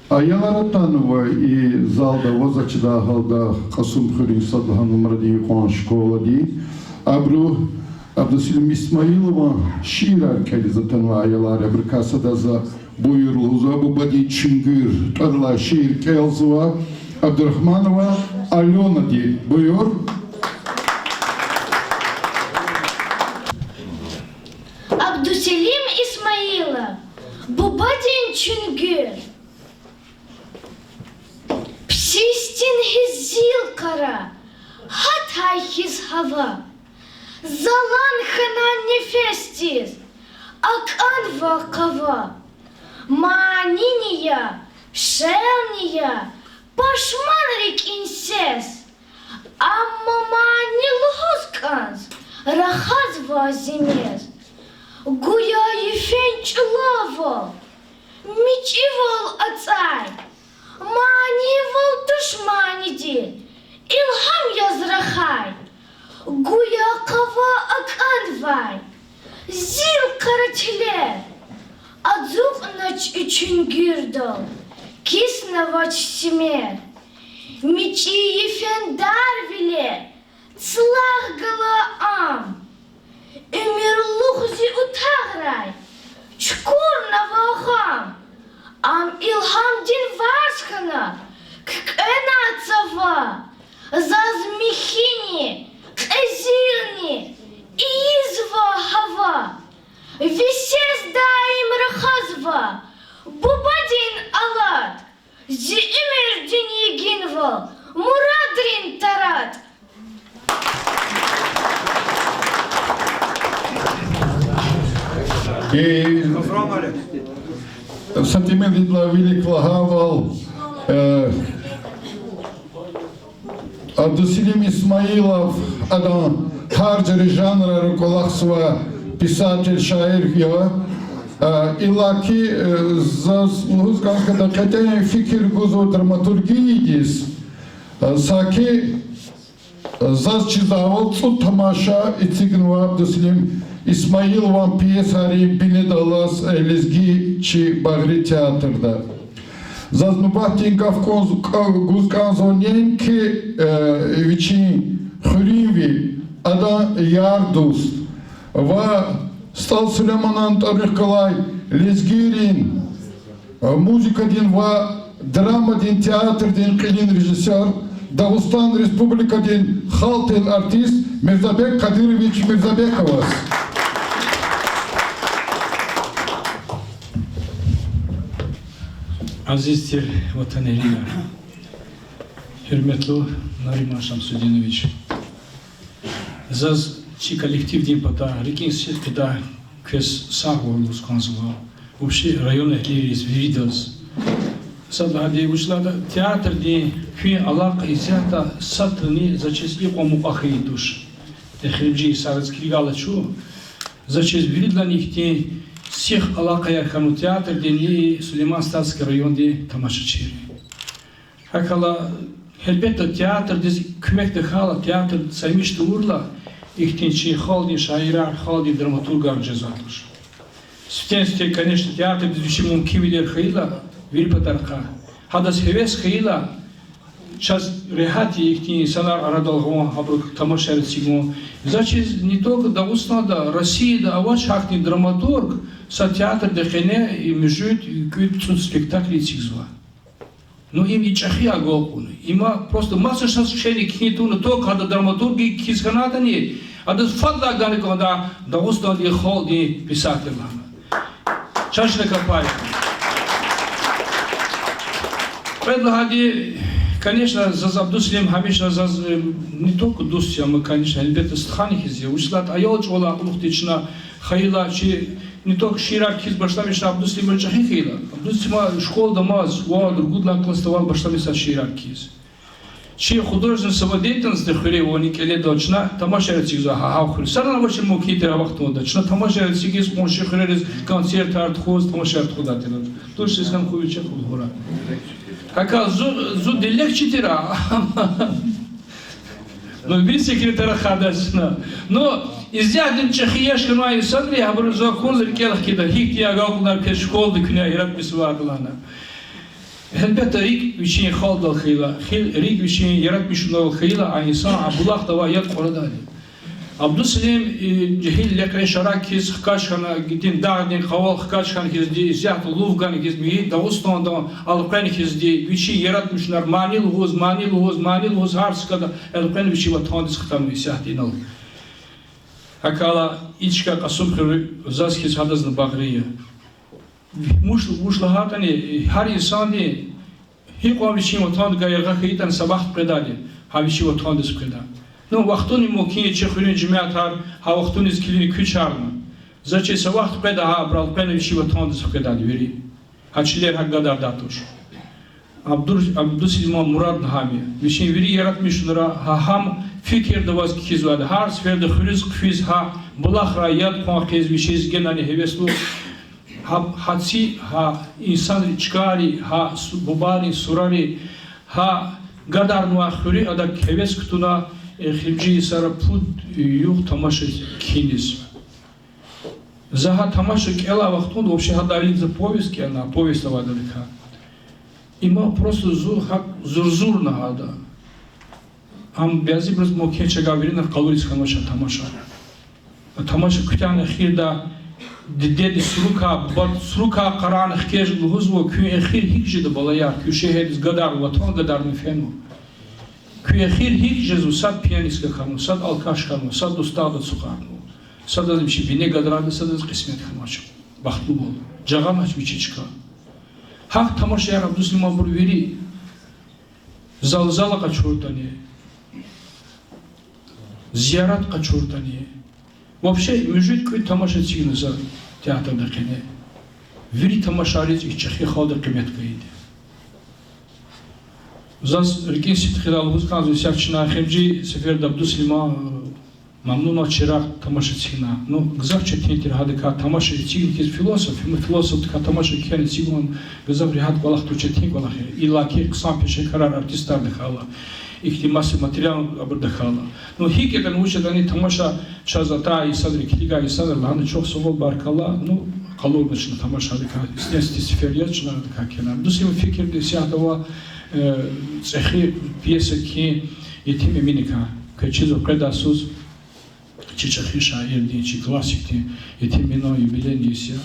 аялар атанва и залда, ваз ачудай гьалда, Кьасумхуьруьн сад лагьай нумрадин юкьван школадин. Абуру Абдуселим Исмаилован шиирар кӀелиз атанва аялар, абурукай садаз за буюр лугьузва. Бубадин чуьнгуьр тӀвар алай шиир кӀелзава Абдурагьманова Аленади. Буюр. Абдуселим Исмаилов. Бубадин чуьнгуьр. Писистин хьиз зил къара, гьатай хьиз гьава, залан хьана нефесдиз, акӀанва къава. Манини я, шелни я, пашман рикӀин сес. Амма мани лугьуз кӀанз, рахазва зи мез. Гуя йифен чӀулавал, мичӀивал ацӀай, манивал туш маниди, илгьам яз рахай. Гуя къава акӀанвай, зил къара тилер, ацукьнач и чуьнгуьрдал, киснавач симер. МичӀи йифен дарвиле цлах гала ам. Уьмуьрлух зи утагърай чукурнава гъам. Ам илгьамдин варз хьана куькӀвена цава. Заз михьини, кьезилни ийизва гьава. Ви сес даим рахазва бубадин алад. Зи уьмуьрдин йигинвал, мурадрин тарад. Э, Са тӀимил идалай вилик лагьайвал, э, Абдусалим Исмаилов, адан гьар жуьре жанрара кӀвалахзавай писатель, шаир я. Э, иллаки, э, заз лугьуз кӀанзава, кьетӀен фикир гузва драматургиядиз, э, саки Заз чизвайвал, цӀуд тамаша эцигнава Абдусалим Исмаилован пьесайрин бинедаллаз, э, лезги чи багъри театрда. Заз нубатдин гаф кӀанз-, кӀа-, гуз кӀанзава неинки, э, вичин хуьруьнви, адан яр-дуст ва СтӀал Сулейманан тӀварунихъ галай лезгийрин музыкадин ва драмадин театрдин кьилин режиссёр, Дагъустан Республикадин халкьдин артист Мирзабек Кадырович Мирзабековаз. Азиз тир ватанэгьлияр, гьуьрметлу Нариман Шамсудинович, заз чи коллективдин патай, рикӀин сидкьидай квез сагъвал лугьуз кӀанзава, вообще районэгьлийриз, виридаз. Сад лагьайди, вучиз лагьайтӀа театрдин куьн алакъа исятда садрани за чиз икьван мукьва хьайи туш. Эхиримжи йисариз килигайла чун, за чиз виридалайни ихьтин сих алакъаяр хьанва театрдинни Сулейман-Стальский райондин тамашачийрин. ГьакӀ хьайила, гьелбетда, театрдиз куьмек тахьайла, театр цавиш тавурла, ихьтин чи халкьдин шаирар, халкьдин драматургар жезвайди туш. Сифтени-сифте, конечно, театрдиз вичин мумкинвилер хьайила, вири патарихъай, гьадаз гьевес хьайила, чаз регьят я ихьтин инсанар арадал гъун, гьабуру тамашаяр эцигун. За чиз не только Дагъустанда, Россияда авач гьахьтин драматург, са театрдин къене муьжуьд, кӀуьд, цӀуд спектакль эцигзава. Ну, им и чӀехи агалкьун. Има просто маса шаз кхьена кхьин тавуна, только гьада драматург хьиз хьанатӀани, адаз фадлай гана кӀанда Дагъустандин халкьдин писатель лагьана. Чачна капай. Кьвед лагьайди, конечно, заз Абдусалим гьамиша заз, э, не только дуст я, ам, конечно, гьелбетда, стхани хьиз я. Вучиз лагьайтӀа аял чӀавалай кьулухъди чна хьайила чи не только шиирар кхьиз башламишна Абдусалимаз чӀехи хьайила. Абдусалима школада амаз, вад-ругуд лагьай классда авайла башламишзава шиирар кхьиз. Чи художественная самодеятельностьди хуьре авайвал, кӀеледал чна тамашаяр эцигзава гьа-, гьа хуьре. Садани авачир мумкин тир а вахтунда. Чна тамашаяр эцигиз, къунши хуьрериз концертар тухуз, тамашаяр тухудай тир. Туш сискан хъувичи хъулгъура. ГьакӀ зу, зу дилегчи тир а. Ну, вири секретарь хадачна. Ну, исятда чӀехи яш хьанвай инсанри, гьабуру зун акунза рикӀел хкида, гьихьтин агалкьунар квез школада куьне яратмишзавайди лагьана. Гьелбетда, рикӀ вичин халкьдал хьайила, хи-, рикӀ вичин яратмишунал хьайила, а инсан а булахда авай яд кьурадайди. Абдусалим, э, жегьил лекьре шарак хьиз хкаж хьана, гьихьтин дагъдин къавал хкаж хьана хьизди, исятда лув гана хьиз, михьи Дагъустандан элкъвена хьизди, вичин яратмишунар мани лугьуз, мани лугьуз, мани лугьуз, гьар сакада элкъвена вичин ватандиз хтанва исятда инал. ГьакӀ хьайила, и чка Кьасумхуьр заз хьиз гьадазни багъри я. Вуч, вуч лагьайтӀани, гьар инсанди гьикьван вичин ватандикай яргъа хьайитӀани са вахт къведайди, гьа вичин ватандиз къведа. Ну, вахтунин мумкин я чи хуьруьн жемятар гьа вахтуниз килигна куьчарна. За чиз са вахт къведа гьа абурал элкъвена вичин ватандиз къведайди вири. Гьа чилер гьакӀ гадардай туш. Абдур-, Абдусалиман мурад гьам я. Вичин вири яратмишунра гьа гьам фикирда аваз кхьизвайди. Гьар сеферда хуьруьз хъфиз гьа булахрай яд кьун хьиз вичиз генани гьевеслу. Гьа, гьа ци, гьа инсанри, чкайри, гьа су-, бубайрин сурари, гьа гадарнавай хуьруь адак гьевес кутуна, эхиримжи йисара пуд югъ тамаша кхьиниз. За гьа тамаша кӀелай вахтунда, вообще гьадалай за повесть кӀелна, повесть авайдаликай. Има просто зу гьакӀ зурзурна гьада. Ам бязибуруз мумкин чагай виринар къалуриз хьанвач а тамаша. А тамаша куьтягьна эхирда дидеди сурукай, бубади сурукай къарагъна хкаж лугьузва: куьн эхир гьикӀ жеда, балаяр, куьн шегьердиз гадарнава, ватан гадармиш фенва. Куьн эхир гьикӀ жезва, сад пиянистка хьанва, сад алкаш хьанва, сад дустагъда ацукьарнава, садазни вичи бине гадарда, садаз кьисмет хьанвач, бахтлувал, жагъанач вичи чка. Гьахьтин тамашаяр Абдусалиманбур вири. Залзала къачуртӀани, зиярат къачуртӀани. Вообще, муьжуьд-кӀуьд тамаша эцигна за театрда къене. Вири тамашайриз и чӀехи халкьдин къимет гайиди. Заз рикӀин сидкьидай лугьуз кӀанзава, исятда чна эхиримжи сеферда Абдусалима, Мамнуна чирагъ тамаша эцигна. Ну, гзаф четин тир гьадакай тамаша эцигна хьиз философ, ну, философдикай тамаша кхьена эцигун гзаф регьят кӀвалах туш, четин кӀвалах я. Иллаки хъсан пешекарар, артистар тахьайла, ихьтин маса материал абур тахьайла. Ну, гьикӀ ятӀани, вуч ятӀани тамаша чаз атай инсанри, килигай инсанри лагьана чухсагъул, баркалла. Ну, къалурна чна тамаша гьадакай, истенсти сефер яз чна гьадакай кхьена. Абдусалиман фикирда исятда ава, э, чӀехи пьеса кхьин Етим Эминикай. Квез чизва, къведай йисуз чи чӀехи шаирдин, чи классикдин Етим Эминан юбилейный йис я.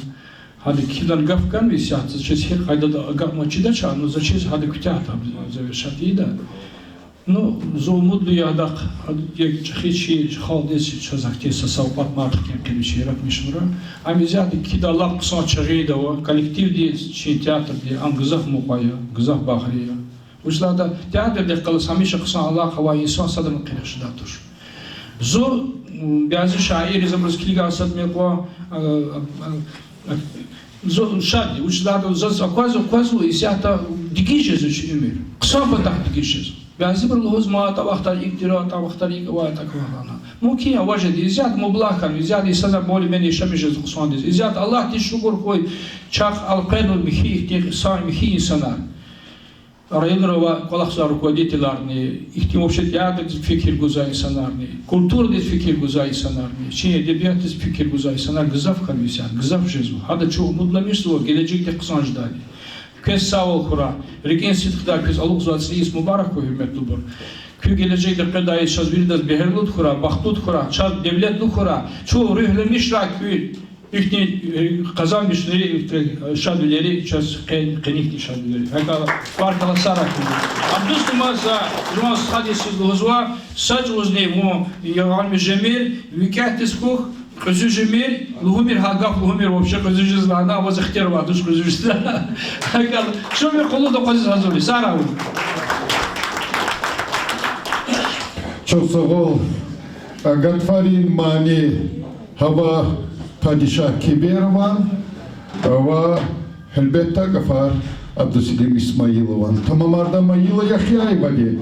Гьада кхьидан гаф ганва исятда, заз чиз гьи къайдада агакьна чидач, ну, заз чиз гьада куьтягь тагьда, завершать ийида. Ну, зун умудлу я гьадахъ, гьада чӀехи чи халкьдиз чаз ахьтин са савкьват мад хкин къени чи яратмишунра. Ам исятда кхьидай лап хъсан чагъида ава, коллективдиз, чи театрдиз ам гзаф мукьва я, гзаф багъри я. Вучиз лагьайтӀа театрдихъ галаз гьамиша хъсан алакъа авай инсан садрани къерех жедай туш. Зун, м, бязи шаирриз, абуруз килигайла садни кьван, а, а, а, зун шад я, вучиз лагьайтӀа заз аквазва, аквазва, исятда дигиз жезва чи уьмуьр. Хъсан патахъ дигиз жезва. Бязибуру лугьузва, ма, а вахтар икӀ тир, а вахтар икӀ авай, тӀакӀ авай лагьана. Мумкин я, важеди, исятда мублагь хьанва, исятда инсанар более-менее яшамиш жезва хъсандиз. Исятда Аллагьдиз шукур хьуй, чахъ элкъвенва михьи ихьтин са-, михьи инсанар. Районра авай кӀвалахзавай руководителарни, ихьтин вообще театрдиз фикир гузвай инсанарни, культурадиз фикир гузвай инсанарни, чи эдебиятдиз фикир гузвай инсанар гзаф хьанва исятда, гзаф жезва. Гьада чун умудламишзава гележегдихъ хъсан жедайди. Квез сагъвал хьурай, рикӀин сидкьидай квез алукьзавай цӀийи йис мубарак хьуй, гьуьрметлубур. Куь гележегда къведай йис чаз виридаз бегьерлуд хьурай, бахтлуд хьурай, чаз девлетлу хьурай, чун руьгьламишрай куьн. Ихьтин, э, къазанмишунри, э, шадвилери чаз къе-, къенихьтин шадвилери. ГьакӀ, баркалла, сагърай куьн. Абдусалима, за жуван стхадиз лугьузва, са чӀавузни вун ягъалмиш жемир, викӀегьдиз хьухь, кьуьзуь жемир, лугьумир, гьа гаф лугьумир, вообще кьуьзуь жез лагьана, ваз ихтияр авайди туш кьуьзуь жез. ГьакӀ, шумуд къуллугъдин къвазиз гьазур я, сагърай вун. Чухсагъул. Гатфарин мани гьава Падишагь Киберован ва, гьелбетда, гафар Абдусалим Исмаилован. Тамамарда Майила Яхъяевади.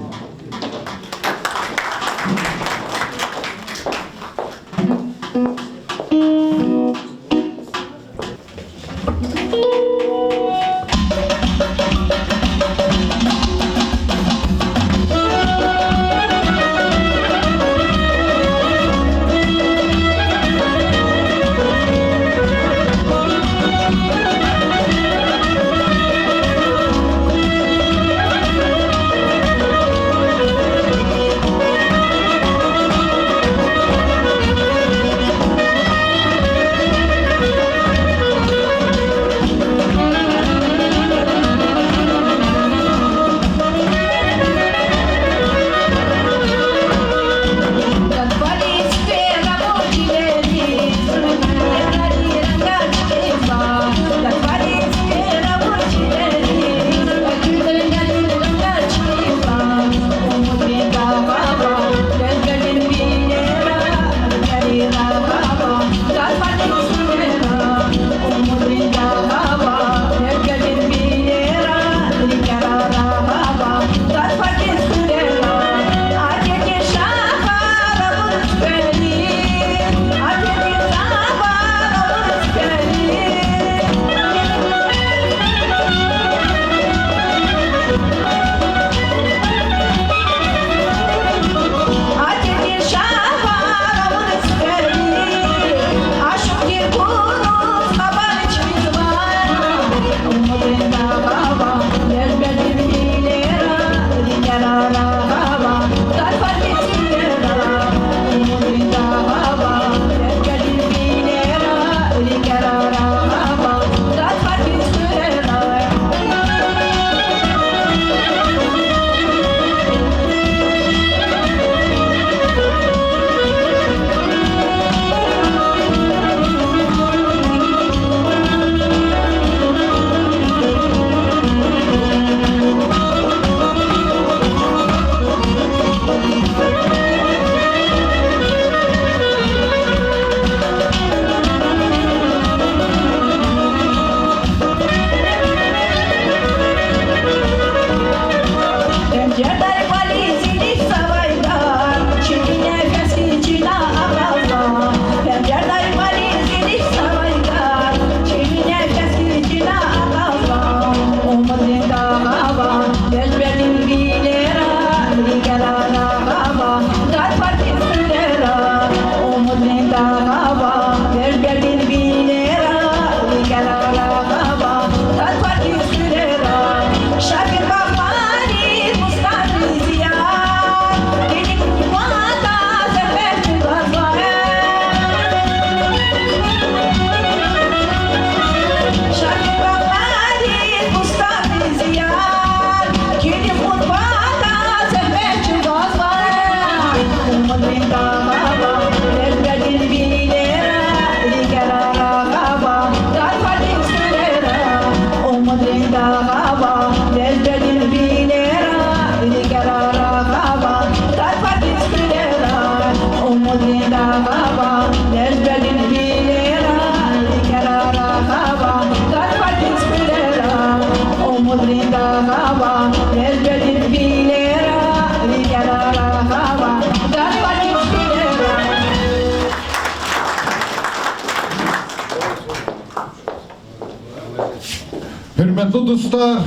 Гьуьрметлу дустар,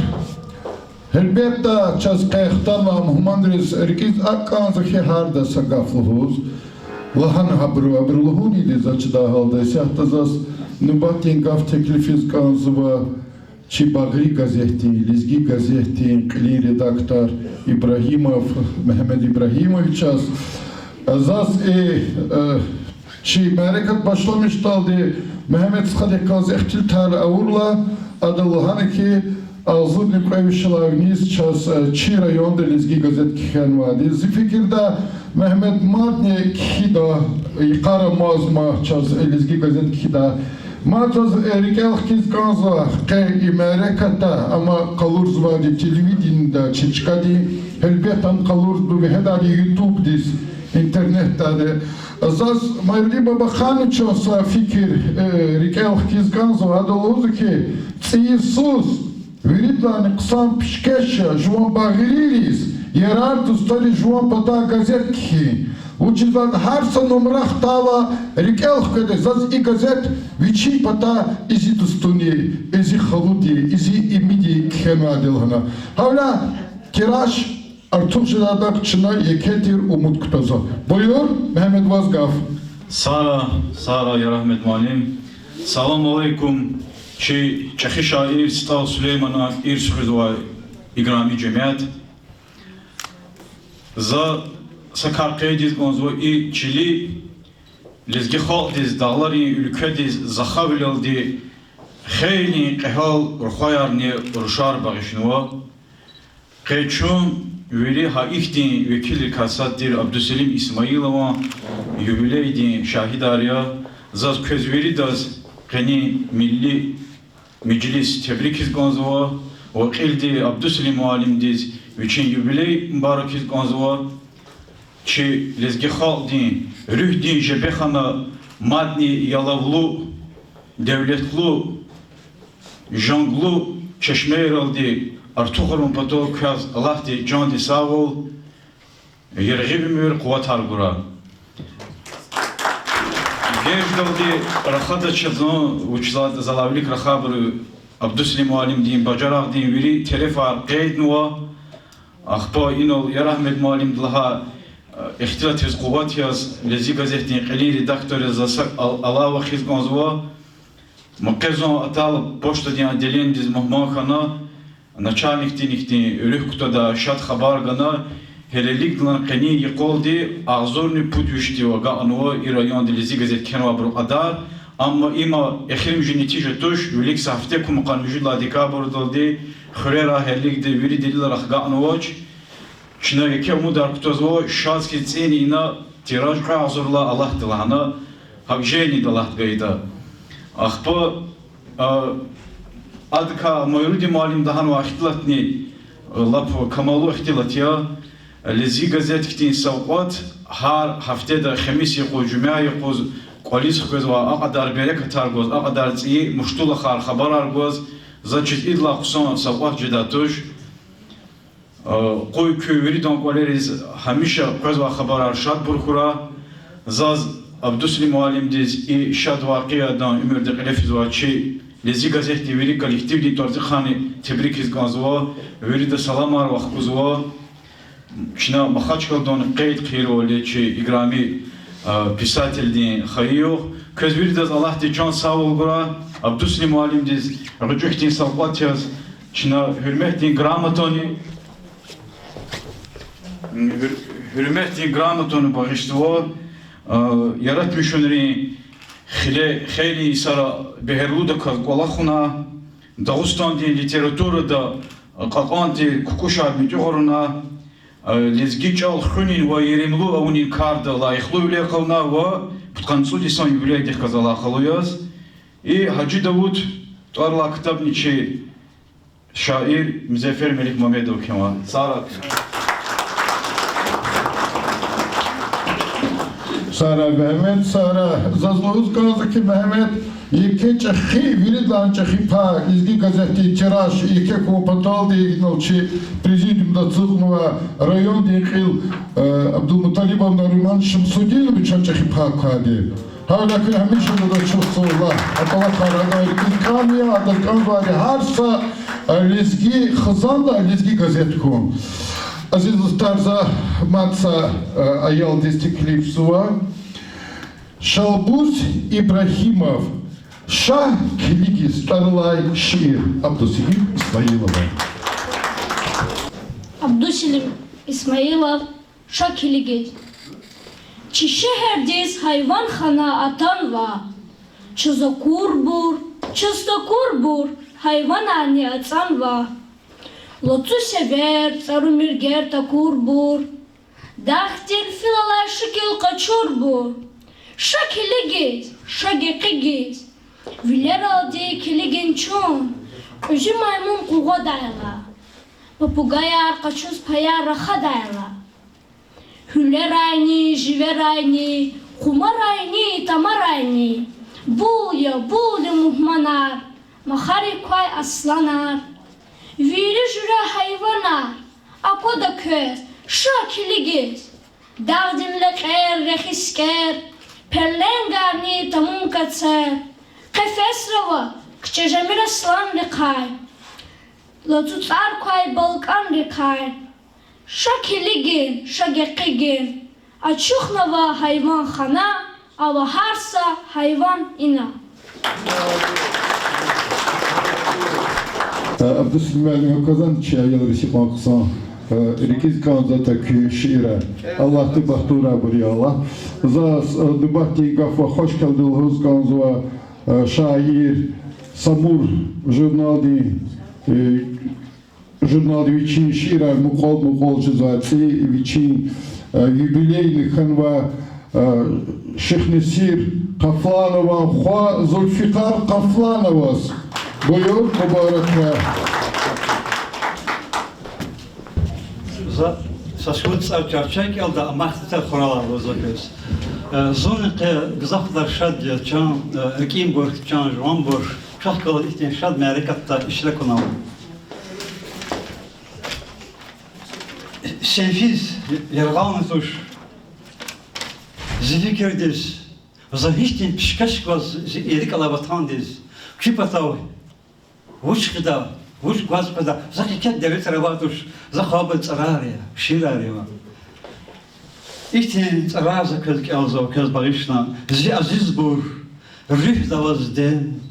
гьелбетда, чаз къе хтанвай мугьманриз рикӀиз акӀ кӀанзава хьи, гьарда са гаф лугьуз, лагьана гьабуру, абуру лугьун ийида, заз чидай гьалда. Исятда заз нубатдин гаф теклифиз кӀанзава чи Багъри газетдин, Лезги газетдин кьилин редактор Ибрагьимов Мегьамед Ибрагьимовичаз. Заз и, э, чи мярекат башламишдалди Мегьамед стхадихъ галаз ихтилатар авурла, ада лагьана хьи, агъзурни кьве вишелай виниз чаз, э, чи районда Лезги газет кхьенвайди. Зи фикирда, Мегьамед, мадни кхьида, йикъара мазма чаз Лезги газет кхьида. Мад заз, э, рикӀел хкиз кӀанзава къе и мярекатда, амма къалурзавайди телевиденида, чи чкадин, гьелбетда, ам къалурзава вегьедайди ютубдиз, интернетдайди. Заз Майрди Бабахановичан са фикир, э, рикӀел хкиз кӀанзава, ада лугьузва хьи, цӀийи йисуз виридалайни хъсан пишкеш я жуван багъририз, ярар-дустариз жуван патай газет кхьин. Вучиз лагьайтӀа гьар са нумра хтайла рикӀел хкведа, заз и газет вичин патай и зи дустуни, и зи халуди, и зи имиди кхьенвайди я лагьана. Гьавиляй тираж артух жедайдахъ чна еке тир умуд кутазва. Буюр, Мегьамед, ваз гаф. Сагърай, сагърай, Ярагьмед муаллим. Салам алейкум, чи чӀехи шаир СтӀал Сулейманан ирс хуьзвай играми жемят. За са кар къейд ийиз кӀанзава: и чили лезги халкьдиз, дагъларин уьлкведиз захавилелди хейлин кьегьал рухваярни рушар багъишнава. Къе чун вири гьа ихьтин векилрикай сад тир Абдуселим Исмаилован юбилейдин шагьидар я. Заз квез виридаз къенин милли межлис тебрикиз кӀанзава ва кьилди Абдуселим муаллимдиз вичин юбилей мубаракиз кӀанзава. Чи лезги халкьдин руьгьдин жебехана мадни ялавлу, девлетлу, жанглу чешмейралди артухарун патал квез Аллагьди чандин сагъвал, яргъи уьмуьр, къуватар гурай. Геждалди рахадач зун, вучиз лагьайтӀа залай вилик рахайбуру Абдуселим муаллимдин бажарагъдин вири терефар къейднава. Ахпа инал Ярагьмед муаллимди лагьай, э, ихтилатриз къуват яз, Лезги газетдин кьилин редактор яз за са ал-, алава хуьз кӀанзава. Ма къе зун атайла почтадин отделениедиз мугьман хьана, начальникдин ихьтин руьгь кутадай шад хабар гана, гьелелигдалан къенин йикъалди агъзурни пуд вишдив агакьнава и районда Лезги газет кхьенвайбурун кьадар, амма има эхиримжи нетижа туш, вилик са гьафте кумукьан муьжуьд лагьай декабрдалди хуьрерай гьелелигда вири делилар ахгакьнавач. Чна еке умудар кутазва, шаз хьиз цӀийни ина тираж кьве агъзурдилай алатда лагьана, гьакӀ жени алатда гайида. Ахпа, а, адакай Майрудин муаллимди лагьанвай ихтилатни, а, лап камаллу ихтилат я. Лезги газет хьтин савкьват гьар гьафтеда хемис юкъуз, жуьмя юкъуз кӀвализ хквезвай, а кьадар берекатар гваз, а кьадар цӀийи муштулухар, хабарар гваз, заз чиз идалай хъсан савкьват жедай туш. Къуй куь виридан кӀвалериз гьамиша къвезвай хабарар шадбур хьурай. Заз Абдуселим муаллимдиз и шад вакъиадан уьмуьрда кьиле физвай чи Лезги газетдин вири коллективдин тӀварцӀихъайни тебрикиз кӀанзава, вирида саламар вахкузва. Чна Махачкъаладани къейд хъийирвал я чи играми, а, писателдин хайи югъ. Квез виридаз Аллагьди чан сагъвал гурай. Абдуселим муаллимдиз гъвечӀи хьтин савкьват яз чна гьуьрметдин грамотани, гьуьр-, гьуьрметдин грамотани багъишзава, а, яратмишунрин хиле хейлин йисара бегьерлудаказ кӀвалахуна, Дагъустандин литературада кьакьан тир кукӀушар муьтӀуьгъаруна, лезги чӀал хуьнин ва еримлу авунин карда лайихлувилер къалуна ва пудкъанни цӀуд йисан юбилейдихъ галаз алакъалу яз. И Гьажи Давуд тӀвар алай ктабни чи шаир Музеффер Меликмамедов кхьенва. Сагърай. Сагърай, Мегьамед, сагърай. Заз лугьуз кӀанзава хьи, Мегьамед, еке чӀехи, виридалай чӀехи пай Лезги газетдин тираж еке хьун паталди инал чи президиумда ацукьнавай райондин кьил, э, Абдулмуталибов Нариман Шамсудиновичан чӀехи пай квайди. Гьавиляй куьн гьамиша адаз ачухзава, атӀалатар адан рикӀиз кӀан я, адаз кӀанзавайди гьар са, э, лезги хизанда лезги газет хьун. Азиз дустар, за мад са, э, аялдиз теклифзава. Шалбуз Ибрагьимов, Ша килигиз тӀвар алай шиир, Абдусалим Исмаилова. Абдусалим Исмаилов, Ша килигиз. Чи шегьердиз гьайванхана атанва. Чаз акурбур, чаз такурбур гьайванарни ацӀанва. Лацу север, цӀару миргер такурбур, дагъдин фил алай шикил къачурбур. Ша килигиз, ша гекъигиз. Вилералди килигин чун, кьуьзуь маймун къугъвадайла, папугаяр къачуз паяр рахадайла. Гьуьлерайни, живерайни, хъумарайни, тамарайни, бул я, бул я мугьманар, махарик квай асланар. Вири жуьре гьайванар аквада квез, ша килигиз. Дагъдин лекьер, рехи сикӀер, пеленгарни тамун кацер. Къефесра ава кичӀе жемир асланрихъай, лацу цӀар квай балкӀанрихъай. Ша килигин, ша гекъигин. Ачухнава гьайванхана, ава гьар са гьайван ина. Абдусалим муаллим, кваз чи аялриз икьван хъсан, рикӀиз кӀанзаватӀа куь шиирар. Аллагьди бахтурайбур ая, Аллагь. Заз нубатдин гаф ва хвашкалди лугьуз кӀанзава шаир, Самур журналдин журналда вичин шиирар мукьвал-мукьвал жезвай цӀи, вичин юбилейни хьанвай Шихнесир Къафланован хва Зулфикъар Къафлановаз. Буюр, мубаракрай. За са шумуд цӀар чарче кӀелда, амма ихтилат хуралай лугьузва квез. Зунни къе гзаф кьадар шад я, чан, рикӀин бурж, чан жуван бурж, чахъ галаз ихьтин шад мярекатда иштиракунал. Сенфиз яргъални туш зи фикирдиз, за гьихьтин пишкеш гваз зи рикӀ алай ватандиз, куь патав вуч хъийида, вуч гваз къведа, захъ еке девлетар авай туш, захъ авайбур цӀарар я, шиирар я. Ихьтин цӀарар за квез кӀелзава, квез багъишна, зи азизбур, руьгьда ваз дем,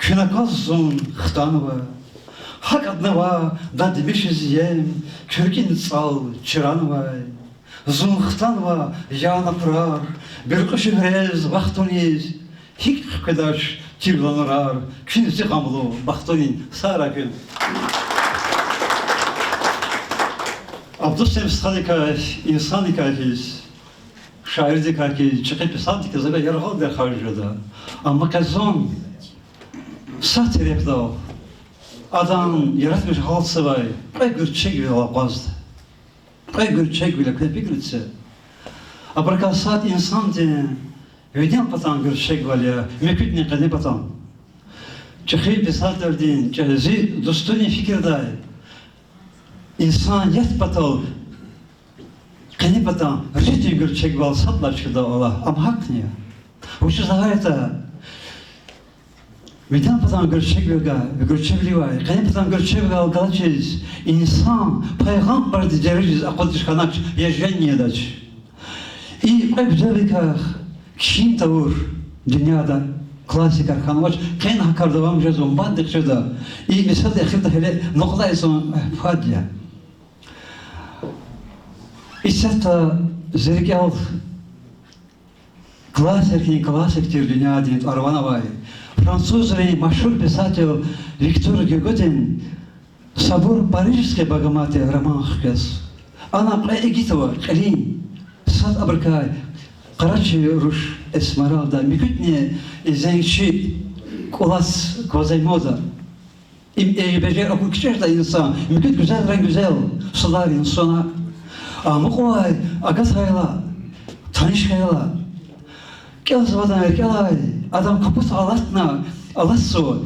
куьн акваз зун хтанва, гьакӀ аднава, дад, мишиз ем, куь рикӀин цӀал чранвай. Зун хтанва яна хъурар, буьркьуь шуьгьрез, вахтуниз, гьикӀ хкведач тирла нурар, куьн зи гъамлу бахтунин сагърай куьн. Абдусалим стхадикай, инсандикай хьиз, шаирдикай хьиз, чӀехи писателдикай за яргъалди рахаз жеда. Амма къе зун са терефдал адан яратмиш гьалтзавай кьве гуьрчегвилел акъвазда. Кьве гуьрчегвиле квез фикир це. Абурукай сад инсандин винел патан гуьрчегвал я, муькуьдни къене патан. ЧӀехи писателдин, чӀе-, зи дустунин фикирдай, инсаният патал къене патан рикӀин гуьрчегвал сад лагьай чкада ала, ам гьахьни я. Вучиз лагьайтӀа винел патан гуьрчегвиле, гуьрчегвиле авай, къене патан гуьрчегвилел галачиз инсан пайгъамбардин дережадиз акъудиз хьанач, я жениядач. И кьве гуьзелрикай ким тавур дуьньяда классикар хьанвач, къени гьа кар давам жезва, мад дихъ жеда. И месэлада эхирда гьеле нукьда ийизва, фад я. Исятда зи рикӀел классикрин классик тир дуьньядин тӀвар-ван авай, французрин машгьур писатель Виктор Гюгодин Сабур парижский богоматери роман хквез. Ана кьве игит ава кьилин, сад абурукай къарачи руш Эсмералда, муькуьдни зенг чи кӀулаз Квазимода. Им эгьи бежер аку кичӀе жеда инсан, муькуьд гуьзелрай гуьзел, садра инсанар. Амукьай агатайла, таниш хьайила, КӀелзаватӀа рикӀелай, адан капута алатна, алатзава.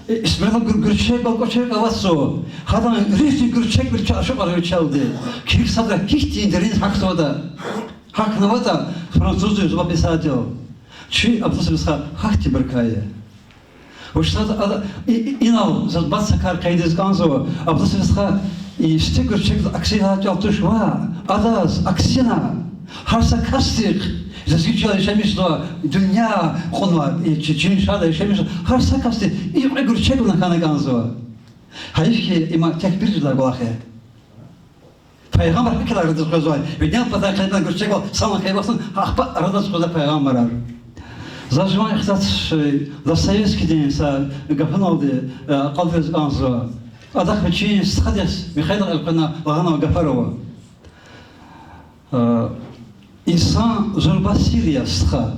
Исмаила гур-, гуьрчегвал кӀвачерик аватзава. Гьадан ризни гуьрчегвиле ашукьарзава вичелди. Килиг садра гьихьтин дерин гьахьзаватӀа. ГьахьнаватӀа француздин зурба писатель. Чи Абдулатиф стха гьахьтинбурукай я. Вучиз лагьайтӀа ада, и-, и-, инал заз мад са кар къейдиз кӀанзава, Абдулатиф стха, и, сифте гуьрчегдал акси галай чӀал туш ва адаз аксина гьар са касдихъ, лезги чӀал яшамишзава, дуьнья кьунва, и, чи-, чин шарда яшамишзава, гьар са касдихъ и кьве гуьрчегвални хьана кӀанзава. Гьайиф хьи, има тек бир жедай кӀвалах я. Пайгъамбар гьакӀ арадиз къвезвай. Винел патай къейдна гуьрчегвал санал хьайи вахтунда ахпа арадиз къвезвай пайгъамбарар. Заз жуван ихтилат, э, Достоевскийдин са гафуналди, э, акьалтӀариз кӀанзава. Адахъ вичин стхадихъ Михаил Элкъвена лагьанвай гафар ава. Э, инсан зурба сир я, стха.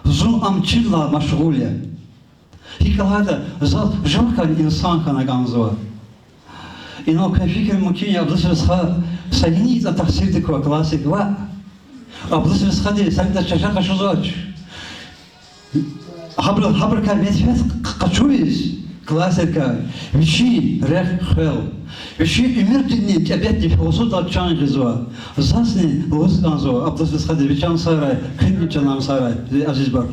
Зун ам чинал машгъул я. ГьикӀ лагьайтӀа, заз жувакай инсан хьана кӀанзава. Инал квез фикир мумкин я, Абдулатиф стха са гьинитӀа тахсирдик ква, классик ваъ. Абдулатиф стхади санитӀа чӀехи къачузвач. Гьабуру-, гьабурукай менфят къ-, къачуниз классикай вичин рехъ хвел, вичин уьмуьрдинни тӀебиатдин философиядал чан гъизва. Зазни лугьуз кӀанзава, Абдулатиф стхади, ви чан сагърай, куьнни чан сагърай, зи азизбур.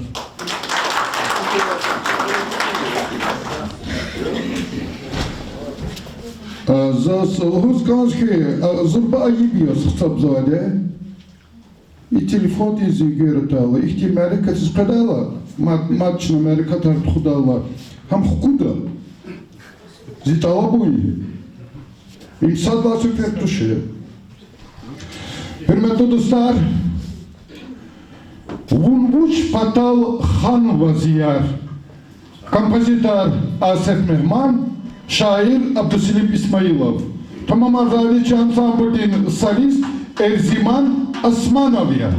А, заз лугьуз кӀанзава хьи, а, зурба айиб я хцабзавайди. И телефондин зенгер атайла, ихьтин мярекатдиз къведайла, мад-, мад чна мярекатар тухудайла, гьам хкуда. Зи тӀалабун я. Им сад лагьай суьпер туш. Гьуьрметлу дустар, Вун вуч патал ханва, зи яр? Композитор Асеф Мегьман, шаир Абдуселим Исмаилов. Тамамарзавайди чи ансамблдин солист Эрзиман Османов я.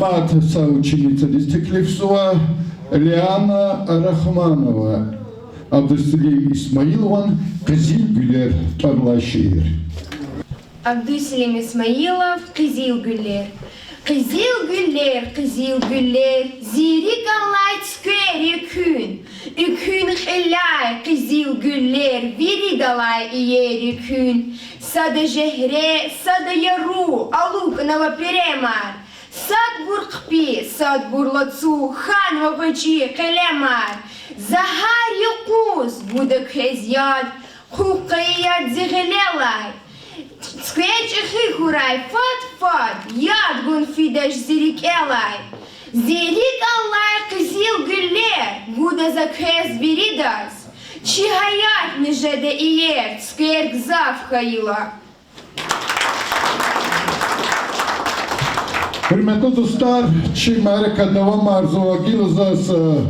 Мад са ученицадиз теклифзава Лиана Рахманова Абдуселим Исмаилован Къизил гуьллер тӀвар алай шиир. Абдуселим Исмаилов, Къизил гуьллер. Къизил гуьллер, къизил гуьллер, зи рикӀ алай цуьквер я куьн. Экуьн кьиляй къизил гуьллер, виридалай иер я куьн. Сада жегьре, сада яру, алукӀнава перемар. Садбур хъипи, садбур лацу, хьанва гъвечӀи къелемар. За гьар юкъуз гуда квез яд, хъуькъвей яд зи гъилелай. Цуьквер чӀехи хьурай фад-фад, яд гун фидач зи рикӀелай. Зи рикӀ алай къизил гуьллер гуда за квез виридаз. Чи гьаятни жеда иер, цуьквер гзаф хьайила. Гьуьрметлу дустар, чи мярекат давамарзава. Гила заз, э,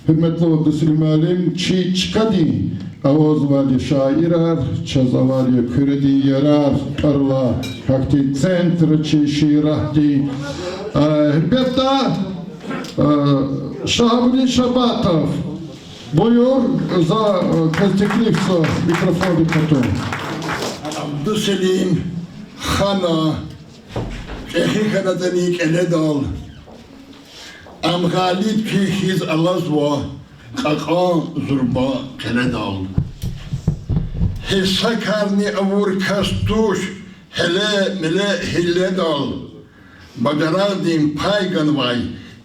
гьуьрметлу Абдуселим муаллим, чи чкадин авазвайди шаирар, чаз авайди я Куьредин ярар тӀвар алай гьахьтин центр чи шииратдин. Э, гьелбетда, э, Шагьабудин Шабатов. Буюр, за, э, квез теклифзава микрофондик гатун. Абдуселим хана, чӀехи хьана атӀани кӀеледал, ам гъалиб хьи хьиз алазва кьакьан зурба къеледал. Гьич са карни авур кас туш гьеле-меле гьилледал, бажарагъдин пай ганвай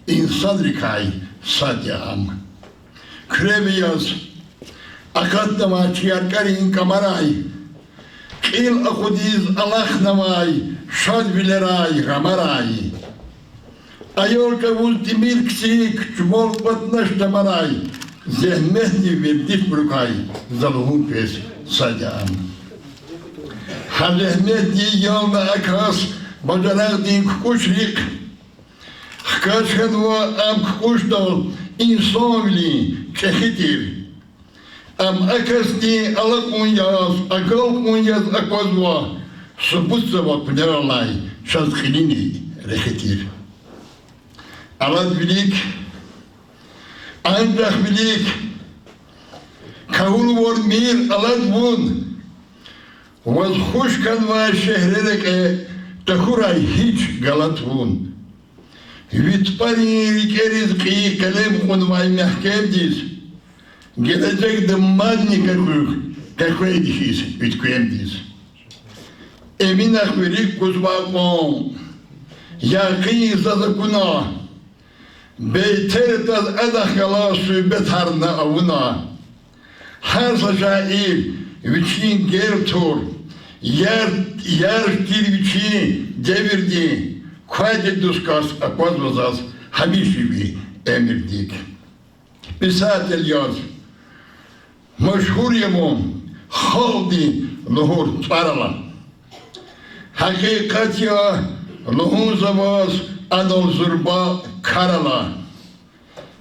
инсанрикай сад я ам. Куьрев яз акъатнавай чи яркӀарин кӀамарай, кьил акъудиз алахънавай шадвилерай, гъамарай. Аял чӀавуз тӀимил кцик чумал кӀватӀнач тамарай, зегьметдин вердишбурукай за лугьун квез сад я ам. Гьа зегьметдин ялна а кас бажарагъдин кукӀушрихъ. Хкаж хьанва ам кукӀушдал инсанвилин чӀехи тир. Ам а касдин алакьун яз, агалкьун яз аквазва, субутзава пунаралай чаз кьилини рехи тир. Алад вилик, анжах вилик, кавулвал мийир алад вун, ваз хуш хьанвай шегьре рекье тахьурай гьич галат вун. Ви тупӀарин рикӀериз кьейи къелем кьунвай мягькемдиз, гележегда мадни къекъуьх къекъвейди хьиз уьтквемдиз. Эминахъ ви рикӀ кузвай кьван якъин заз акуна, бейтер таз адахъ галаз суьгьбетарна авуна. Гьар са шаир вичин гел тур, яр, яр тир вичин девирдин, квайди дуст кас аквазва заз гьамиша ви эмирдик. Писатель яз машгьур я вун халкьдин лугьур тӀвар алай. Гьакъикъат я лугьун за ваз анал зурба кар алай.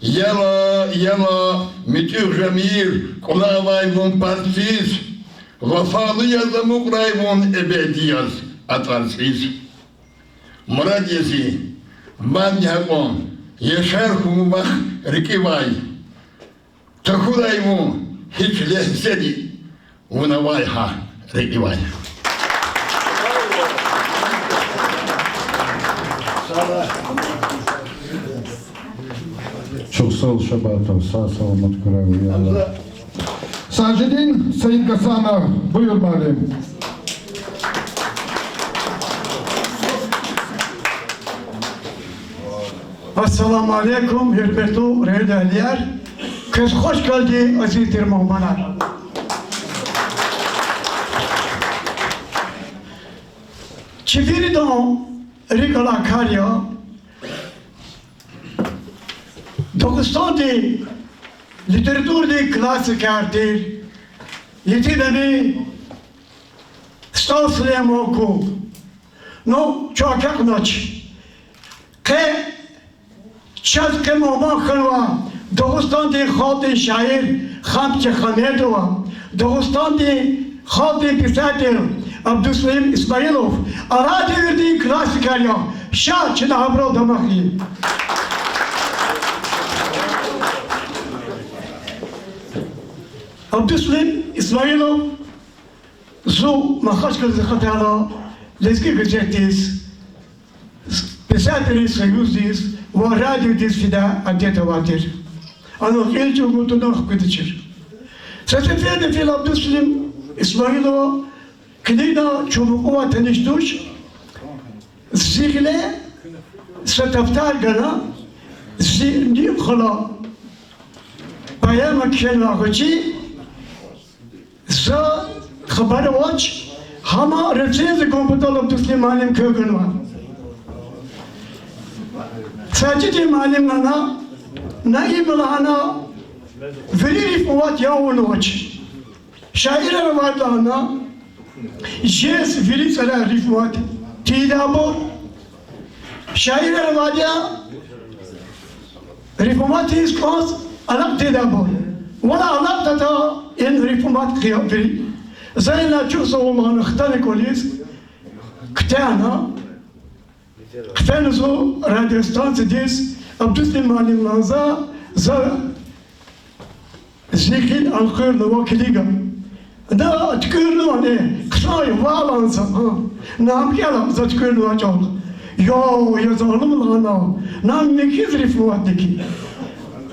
Яла, яла, муьтӀуьгъ жамир кӀула авай вун парциз, вафалу яз амукьрай вун эбеди яз а тӀварцӀиз. Мурад я зи, мадни гьакьван яшар хьун вахъ рикӀивай. Тахьурай вун гьич легьзеди, вун авай гьа рекьивай. Чухсагъул, Шабатов, сагъ-саламат хьурай ви, я Аллагь. Сажидин Саидгьасанов, буюр, муаллим. Ассаламу алейкум, гьуьрметлу районэгьлияр! Квез хуш гелди, азиз тир мугьманар! Чи виридан рикӀ алай кар я Дагъустандин литературадин классикар тир, итимани СтӀал Сулейман ку. Ну, чун агакьнач. Къе чаз къе мугьман хьанва Дагъустандин халкьдин шаир Хамчи Хамедова, Дагъустандин халкьдин писатель Абдусалим Исмаилов алай девирдин классикар я, ша чна гьабурал дамах ийин. Абдусалим Исмаилов зун Махачкъаладиз акъатайла, Лезги газетдиз Писателрин союздиз ва радиодиз фидай адет авай тир. Ана кьил чӀугун тавуна хкведачир. Са сеферда фил Абдусалим Исмаилова килигна, чун мукьувай таниш туш, зи гъиле са дафтар гана, зи нуькӀ хала поэма кхьенвай гъвечӀи, за хабар авач, гьама рецензия гун патал Абдусалим муаллим квез ганва. Сажидин муаллим лагьана, Наиба лагьана, вири рифмовать я авунвач. Шаирар авайди лагьана, жез вири цӀарар рифмовать тийидайбур. Шаирар авайди я, рифмовать ийиз кӀанз алакь тийидайбур. Валай алакьдатӀа, ин рифмовать хъия вири. За ина чухсагъул лагьана хтана кӀвализ, куьтягьна. Хъфена зун радиостанциядиз, Абдусалим муаллим лагьана за, за зи гъил элкъуьрнава, килига. Ада туькӀуьрнавани, хъсан я, ван лагьана за, а, нам кӀела за туькӀуьрнавай чӀал. Я, я залум лагьана, нам михьиз рифмовать хьи.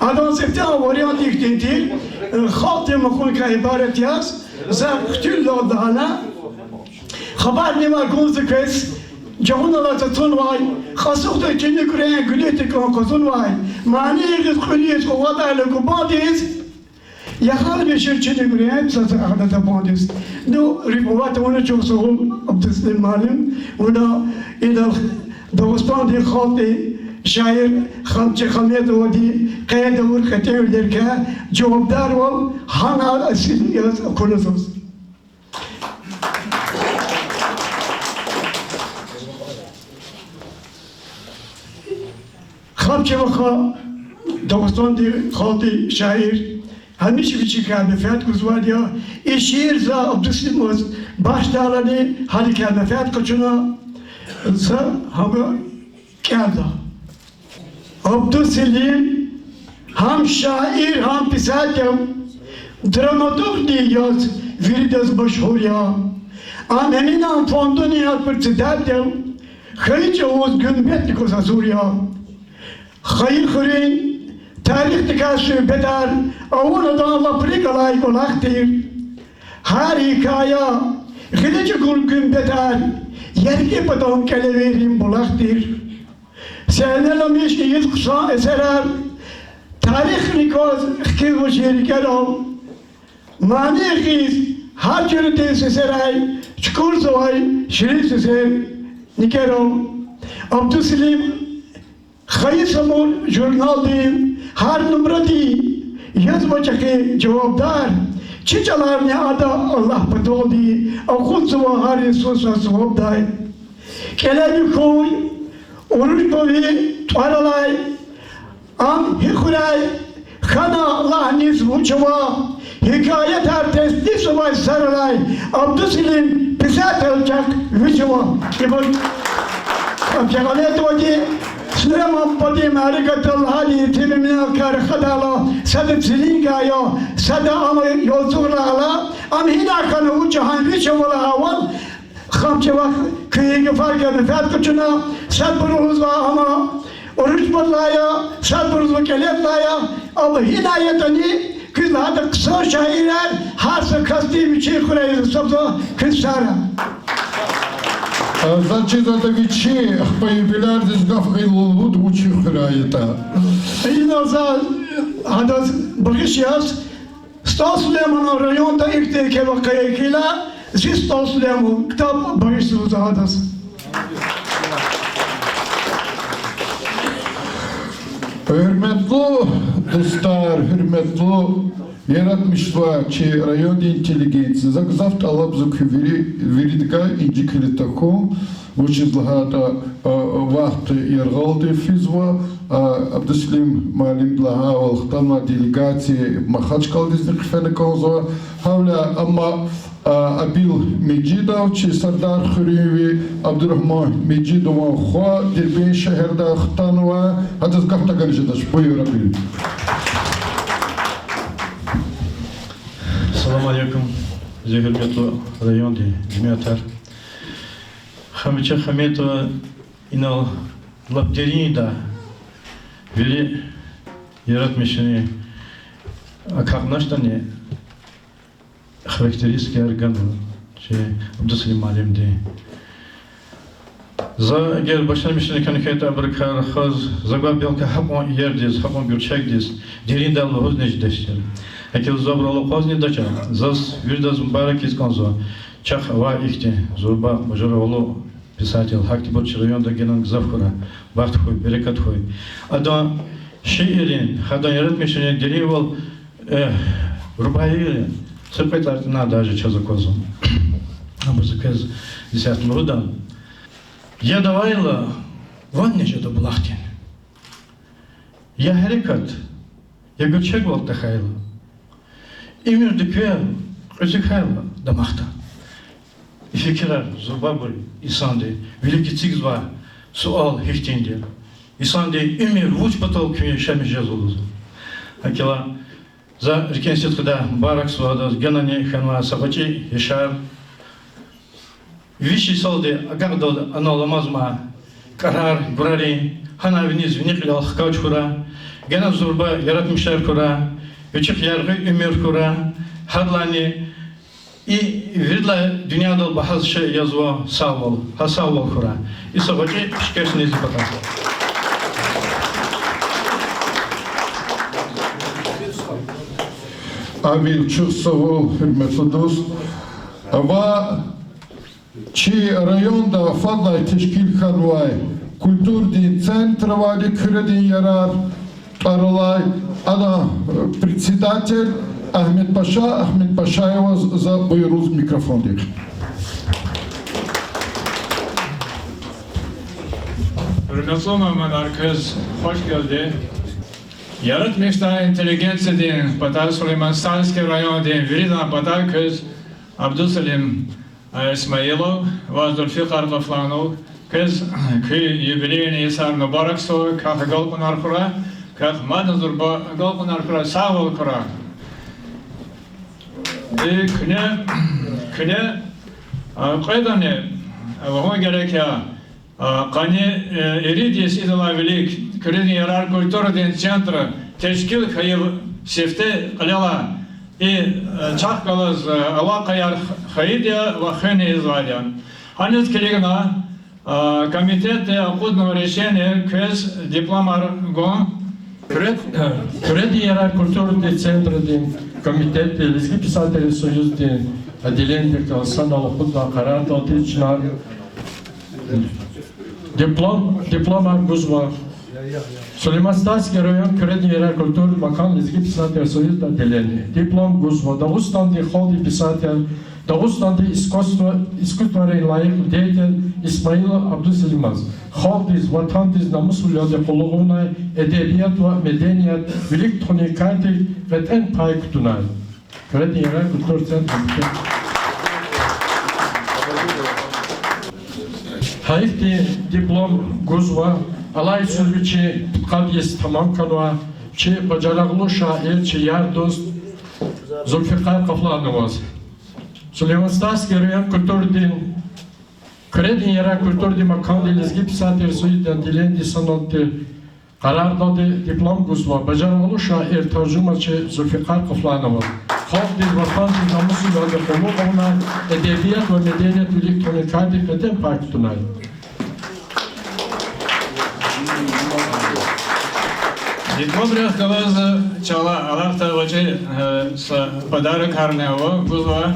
Адан сифте вариант ихьтин тир, э, халкьдин махуникай ибарат яз, за хъуьтуьллалди лагьана, хабарни авай гун за квез, жагъуналай цацунвай, кьасухда чиникурен гуьлуьтдикай къазунвай, мани гъиз кьуьлуьз къугъвадайла губандиз, яхар мишир чиникурен са, са гьана табандиз. Ну, рифмовать авуна, чухсагъул, Абдусалим муаллим, вуна идал Дагъустандин халкьдин шаир Хамчи Хаметовади къейд авур кьетӀенвилерикай жавабдарвал гьана асил яз акуна заз. Хамчи ваха, Дагъустандин халкьдин шаир, гьамиша вичихъ менфят гузвайди я. И шиир за Абдусалимаз бахшдайлани гьадакай менфят къачуна, за гьам кӀелда. Абдусалим гьам шаир, гьам писатель, драматургни яз виридаз машгьур я. Ам Эминан фондунин председатель, хьайи чӀавуз гуьмбетдик кваз гьазур я. Хайи хуьруьн тарихдикай суьгьбетар авур адан лап рикӀ алай кӀвалах тир. Гьар гьикая гъиле чӀугур гуьмбетар, яргъи патан кӀелевайрин булах тир. Сегьнеламиш ийиз хъсан эсерар, тарихни кваз хкизва чи рикӀерал. Мани гъиз гьар жуьредин сесерай чукурзавай ширин сесер никӀерал. Абдусалим хайи Самур журналдин гьар нумрадиз язва чӀехи жавабдар. Чи чӀаларни ада Аллагь паталди акъудзава гьар йисуз савабдай. КӀелеви хьуй, урушбави тӀвар алай, ам гьи хуьряй хьана лагьаниз вуч ава, гьикаятар теснифзавай сар алай Абдусалим писатель чахъ вич ава. Ибур Абдусалимовади Сулейман патан мярекатда лагьайди тир: Эминан кар хадайла, сада цилингай я, сада ам язугълайла, ам гьинай хьана, вуч я, гьам вич ава лагьайвал, Хамчи вах куь и гафарикай менфят къачуна, садбуру лугьузва ам урушбалай я, садбуру лугьузва кӀеледилай я, ам гьинай ятӀани, куьз лагьайтӀа хъсан шаирар, гьар са касдин вичин хуьряй гьисабзава куьн сара. Заз чизватӀа, вичи ахпа юбилярдиз гаф гъил лугьуда, вичин хуьряй ятӀа. Инал за гьадаз багъиш яз, СтӀал Сулейманан районда ихьтин кӀвалах хьайила, зи СтӀал Сулейман ктаб багъишзава за гьадаз. Гьуьрметлу дустар, гьуьрметлу яратмишзавай чи райондин интеллигенция, за гзаф тӀалабзава куь вири, виридакай инжикли тахьун, вучиз лагьайтӀа, а, вахт яргъалди физва, А, Абдусалим муаллимди лагьайвал, хтанвай делегация Махачкъаладизни хъфена кӀанзава. Гьавиляй амма, а, Абил Межидов, чи Сардар хуьруьнви Абдурагьман Межидован хва Дербент шегьердай хтанва. Гьадаз гаф тагана жедач. Буюр, Абил. Салам алейкум, зи гьуьрметлу райондин жемятар. Хамича Хаметова инал лап деринда вири яратмишунин акакьначтӀани характеристикаяр ганва чи Абдусалим муаллимдин. За эгер башламишна кӀан хьайитӀа абурукай рахаз, за гвай белки гьакьван иердиз, гьакьван гуьрчегдиз, дериндай лугьузни жедач тир. ГьакӀ хьайила за абурал акъвазни дач, заз виридаз мубарак ийиз кӀанзава. Чахъ авай ихьтин зурба бажарагълу писатель гьахьтинбур чи районда генани гзаф хьурай, бахт хьуй, берекат хьуй. Адан шииррин, гьадан яратмишунин деринвал, э, рубаиярин са кьве тӀварцӀинай даже чаз аквазва. Абур за квез исятда лугьуда. Яд авайла, ванни жеда булахдин. Я гьерекат, я гуьрчегвал тахьайла, уьмуьрдик квел кьуьзуь хьайла дамахда. И фикирар зурбабур инсанди вилик эцигзавай суал гьихьтинди я? Инсандин уьмуьр вуч патал куьн яшамиш жезва лугьуз. ГьакӀ хьайила за рикӀин сидкьидай мубаракзава адаз генани хьанвай са гъвечӀи яшар. Виш йисалди агакьдалди анал аламаз ма кӀарар, гурарин, гьанай виниз вини кьилел хкаж хьурай, генани зурба яратмишар хьурай, вичихъ яргъи уьмуьр хьурай, гьадалайни и виридалай дуьньядал багьа шей язва сагъвал, гьа сагъвал хьурай. И са гъвечӀи пишкешни зи патай. Абил, чухсагъул, гьуьрметлу дуст. Ва чи районда фадлай тешкил хьанвай культурадин центр авайди Куьредин ярар тӀвар алай, адан, э, председатель Агьмедпаша Агьмедпашаеваз за буюруз микрофондихъ. Гьуьрметлу мугьманар, квез хвашгелди. Яратмишдай интеллигенциядин патай, Сулейман-Стальский райондин виридан патай квез Абдусалим Исмаилов ва Зульфикъар Къафланов, квез куь юбилейный йисар мубаракзава, квехъ агалкьунар хьурай, квехъ мадни зурба агалкьунар хьурай, сагъвал хьурай. И куьне, куьне, а, кьведани, а, лугьун герек я, а, къанни, э, ирид йис идалай вилик Куьредин ярар культурадин центр тешкил хьайи сифте кьилелай и, э, чахъ галаз, э, алакъаяр х-, хайиди я ва хуьнни ийизвайди я. Гьаниз килигна, а, комитетди акъуднава решение квез дипломар гун. Куьред-, э, Куьредин ярар культурадин центрдин комитетди Лезги писателрин союздин отделениедихъ галаз санал акъуднавай къарардалди чна диплом, дипломар гузва Сулейман-Стальский район Куьредин ярар культурадин макан Лезги писателрин союздин отделение. Диплом гузва Дагъустандин халкьдин писатель, Дагъустандин искусство, искусствойрин лайихлу деятель Исмаилов Абдусалимаз, халкьдиз, ватандиз намусвилелди къуллугъ авунай, эдебият ва меденият вилик тухунин кардик кьетӀен пай кутунай. Куьредин ярар культурадин центр. Гьа ихьтин диплом гузва алай йисуз вичи пудкъад йис тамам хьанвай чи бажарагълу шаир, чи яр-дуст Зульфикъар Къафлановаз. Сулейман-Стальский район культурадин, Куьредин ярар культурадин макандин Лезги писателрин союздин отделениедихъ санал тир къарардалди диплом гузва бажарагълу шаир, таржумачи Зульфикъар Къафлановаз. Халкьдиз, ватандиз намусвилелди къуллугъ авунай, эдебият ва меденият вилик тухунин кардик кьетӀен пай кутунай. Дипломрихъ галаз чалай алахъда гъвечӀи, э, са подарокарни ава, гузва.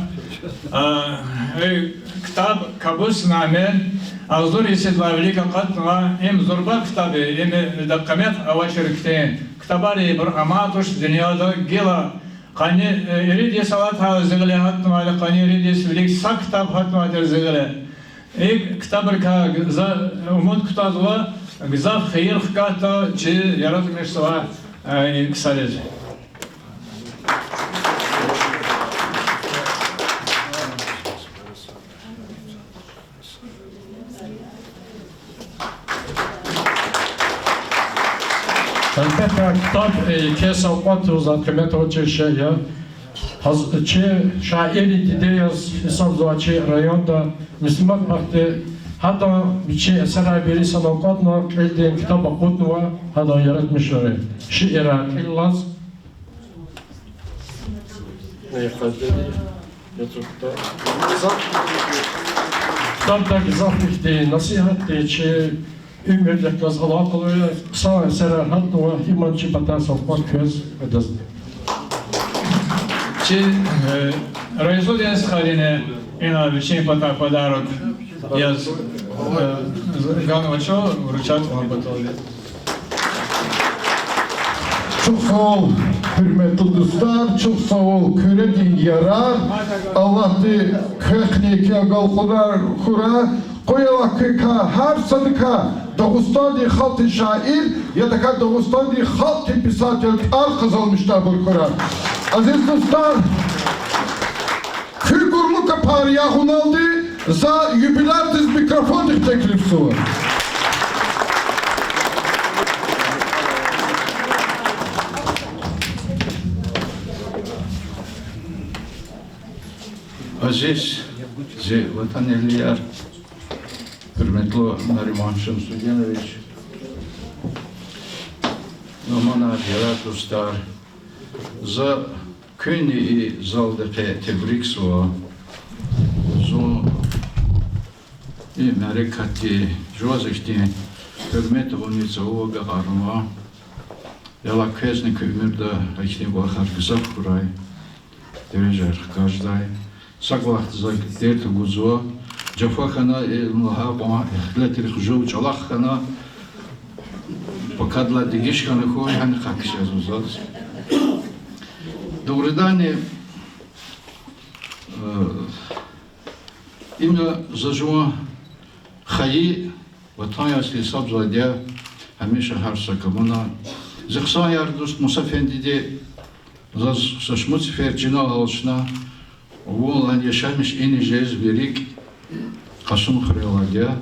А, э, ктаб Кабусунаме, агъзур йисуз идалай вилик акъатнава, им зурба ктаб я, им, э, къимет авачир хьтин ктабар я, ибур амай туш дуьньяда гила. Къанни, э, ирид йис алатайла зи гъиле гьатнавайди, къанни ирид йис вилик са ктаб гьатнавайди зи гъиле. И ктабрикай за умуд кутазва, Гзаф хийир хкатда чи яратмишзавай, э, ксариз. Гьелбетда, ктаб, э, еке савкьват заз къимет авачир шей я. Гьаз-, чи шаиррин диде яз гьисабзавай чи районда Муслимат Бахтиди, гьадан вичин эсерар вири санал кӀватӀна кьилдин ктаб акъуднава, гьадан яратмишунрин шиирар кьил алаз. Ктабда гзаф ихьтин насигьатдин, чи уьмуьрдихъ галаз алакъалу хъсан эсерар гьатнава, им чи патай савкьват квез къведач. Чи, э, районудин стхайрини ина вичин патай подарок яз, э, ганвачир, вручать мугьаббаталди. Чухсагъул, гьуьрметлу дустар, чухсагъул, Куьредин ярар, Аллагьди квехъни еке агалкьунар хьурай, къуй Аллагь квекай, гьар садакай Дагъустандин халкьдин шаир, я тахьайтӀа Дагъустандин халкьдин писатель тӀвар къазанмишдарбур хьурай. Азиз дустар, куь гурлу капар ягъуналди за юбилярдиз микрофондихъ теклифзава. Азиз зи ватанэгьлияр, гьуьрметлу Нариман Шамсудинович, мугьманар, ярар дустар, за куьнни и залдихъ тебрикзава. Зун и мярекатдин жуваз ихьтин гьуьрмет авуниз цавув агакьарнава. Яллагь, квезни куь уьмуьрда ихьтин кӀвалахар гзаф хьурай, дережаяр хкаждай. Са кӀвалах за дерт гузва, жафа хьана, э, лагьай кьван ихтилатрихъ жув чӀалахъ хьана, пакадилай дегиш хьана хьуй, гьана хкаж жезва заз. Дугъриданни, э, им я за жуван хайи ватан яз гьисабзавайди я, гьамиша гьар са камуна. Зи хъсан яр-дуст Муса-фендиди заз са шумуд сефер чина алчна, вун алай яшамиш ина жез ви рикӀ Къасумхуьрел алайди я.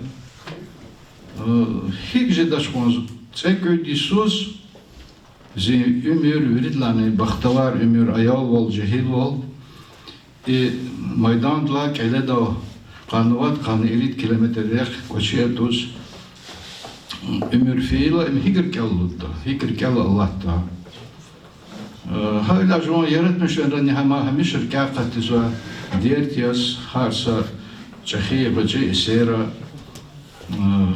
Э, гьикӀ жедач кьван, цӀекӀуьд йисуз зи уьмуьр виридалайни бахтавар уьмуьр, аялвал, жегьилвал, и майдандилай кӀеледал къанни вад, къанни ирид километр рехъ кӀвачи атӀуз, уьмуьр фейила, им гьикӀ рикӀел алудда, гьикӀ рикӀел алатда. Э, гьавиляй жуван яратмишунрани гьама гьамиша рикӀяй акъатзава дерт яз, гьар са чӀехи, гъвечӀи эсерра, э,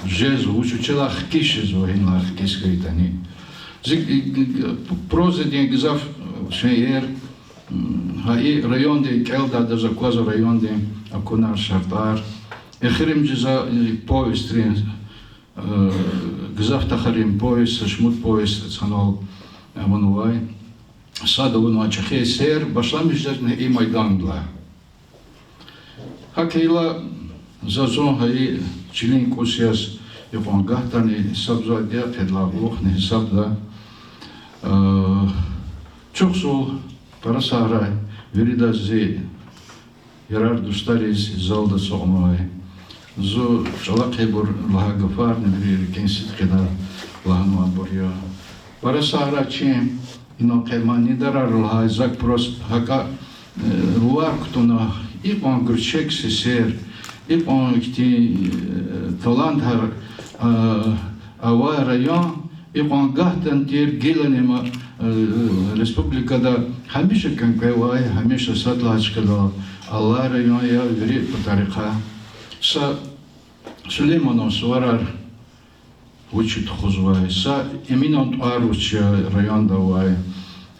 жезва, вуч вичелай хкиз жезва, гьинлай хкиз хьайитӀани. Зи, э, э, прозадин гзаф, э, шейэр, м, гьа и райондин кӀелдайдаз аквазва, райондин акунар, шартӀар. Эхиримжи за, э, повестрин, э, гзаф тахьарин повесть, са шумуд повесть санал авунвай. Сад авунвай чӀехи эсер, башламишзавай и майдандилай. ГьакӀ хьайила, за зун гьа и чилин кӀус яз икьван гагьдани гьисабзавайди я, къедлай кьулухъни гьисабда. Э, чухсагъул, пара сагърай виридаз, зи ярар-дустариз, залда ацукьнавай. Зун чӀалахъ ибур лагьай гафарни вири рикӀин сидкьидай лагьанвайбур я. Пара сагърай чи инал къе манидарар лагьай, зак просто гьакӀа, э, лувар кутуна, икьван гуьрчег сесер, икьван ихьтин, э, талантар, э, авай район, икьван гагьдан тир гилани ма, э, республикада гьамиша кӀвенкӀвевай, гьамиша сад лагьай чкадал алай район я вири патарихъай. Са Сулейманан суварар вуч тухузвай, са Эминан тӀвар вуч я районда авай.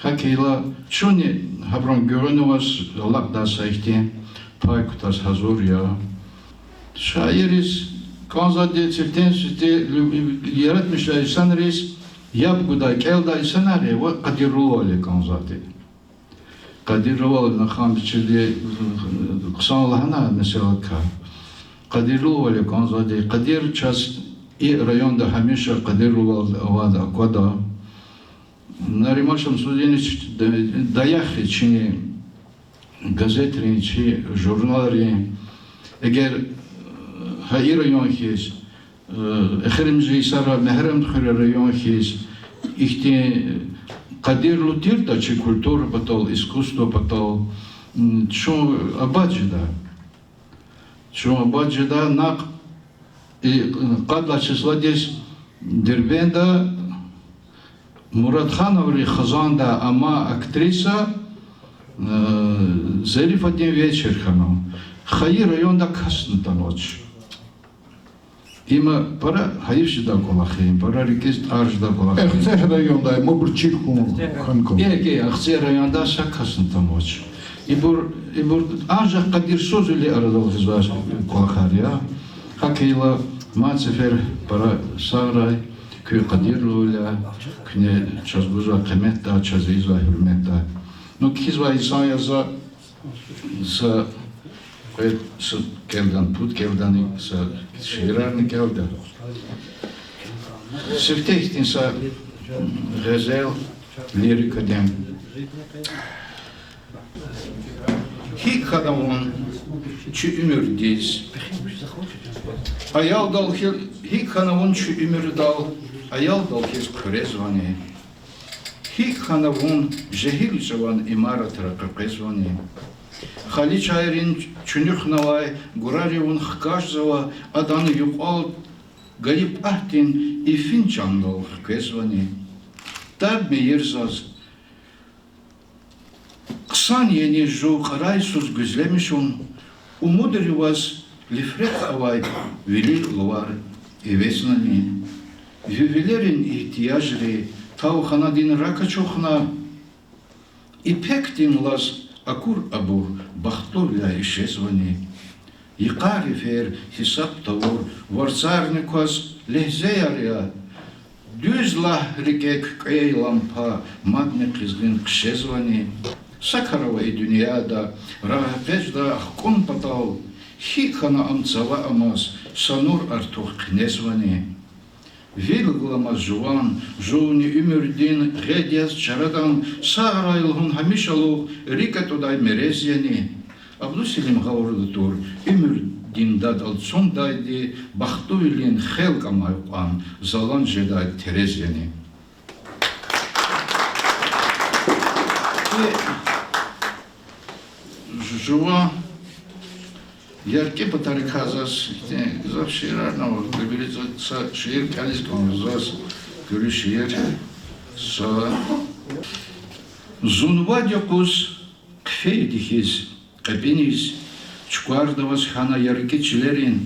ГьакӀ хьайила, чунни гьабурун гуьгъуьна аваз алакьдай са ихьтин пай кутаз гьазур я. Шаирриз кӀанзавайди, циртен сифте яратмишай инсанриз яб гудай, кӀелдай инсанар я ва къадирлувал я кӀанзавайди. Къадирлувал, Нариман вичивди хъсан лагьана месэладикай. Къадирлувал я кӀанзавайди, къадир чаз И районда гьамиша къадирлувал авайди аквада. Нариман Шамсудинович, д-, даяхъ я чи газетрин, чи журналрин. Эгер гьа и район хьиз, э, эхиримжи йисара Мегьарамдхуьре район хьиз, ихьтин къадирлу тиртӀа чи культура патал, искусство патал, м, чун абад жеда. Чун абад жеда, накь и, э, къад лагьай числадиз Дербентда Мурадхановрин хизанда ама актриса, э, Зарифадин вечер хьана. Хайи районда касни атанвач. Има пара гьайиф жедай кӀвалах я, пара рикӀиз тӀар жедай кӀвалах я. Эхцегь райондай, мубур чир хьун хьана кӀанда. Эхцегь районда са касни атанвач. Ибур, ибур анжах къадирсузвилин арадал гъизвай кӀвалахар я. ГьакӀ хьайила мад сефер пара сагърай, куьн къадирлувиле, куьне чаз гузвай къиметдай, чаз ийизвай гьуьрметдай. Ну, кхьизвай инсан я за, са кьвед, са кӀелдани, пуд кӀелдани са шиирарни кӀелда. Сифте хьтин са гъезел, лирикадин. ГьикӀ хьана вун чи уьмуьрдиз, аялдал хьи-, гьикӀ хьана вун чи уьмуьрдал, аялдал хьиз хъуьрезвани? ГьикӀ хьана вун жегьил чӀаван имаратра къекъвезвани? Халичайрин чуьнуьхнавай гурари вун хкажзава, адан юкьвал гайи пӀатӀдин ифин чандал хквезвани? Таб мийир заз, хъсан яни жув кьарайсуз гуьзлемишун, умудри ваз лифрекь авай вили лувар эвезнани? Ви вилерин игьтияжри тавханадин рак ачухна, ипекдин лаз акур абур бахтлувиляй ишезвани? Йикъарифер гьисаб тавур варцарни кваз легьзеяр я. Дуьз лагь, рикӀе куькӀвей лампа мадни къизгъин хъжезвани? Са кар ава и дуьньяда рагъэкъечӀдай ахкӀун патал, гьикӀ хьана ам цава амаз санур артух хъинезвани? Вил ламаз жуван, жувни уьмуьрдин гъед яз чарадан, сагърай лугьун гьамишалугъ рикӀ атӀудай мерез яни? Абдуселим гъавурда тур, уьмуьрдин дад алцумдайди, бахтлувилин хелкӀ амай кьван залан жедай терез яни? И жуван яркӀи патарикай заз ихьтин гзаф шиирарни ава, вири за-, са шиир кӀелиз кӀанзава заз, куьруь шиир. Са зун вад юкъуз хъфейди хьиз кьепӀиниз, чукварда аваз хьана яркӀи чилерин,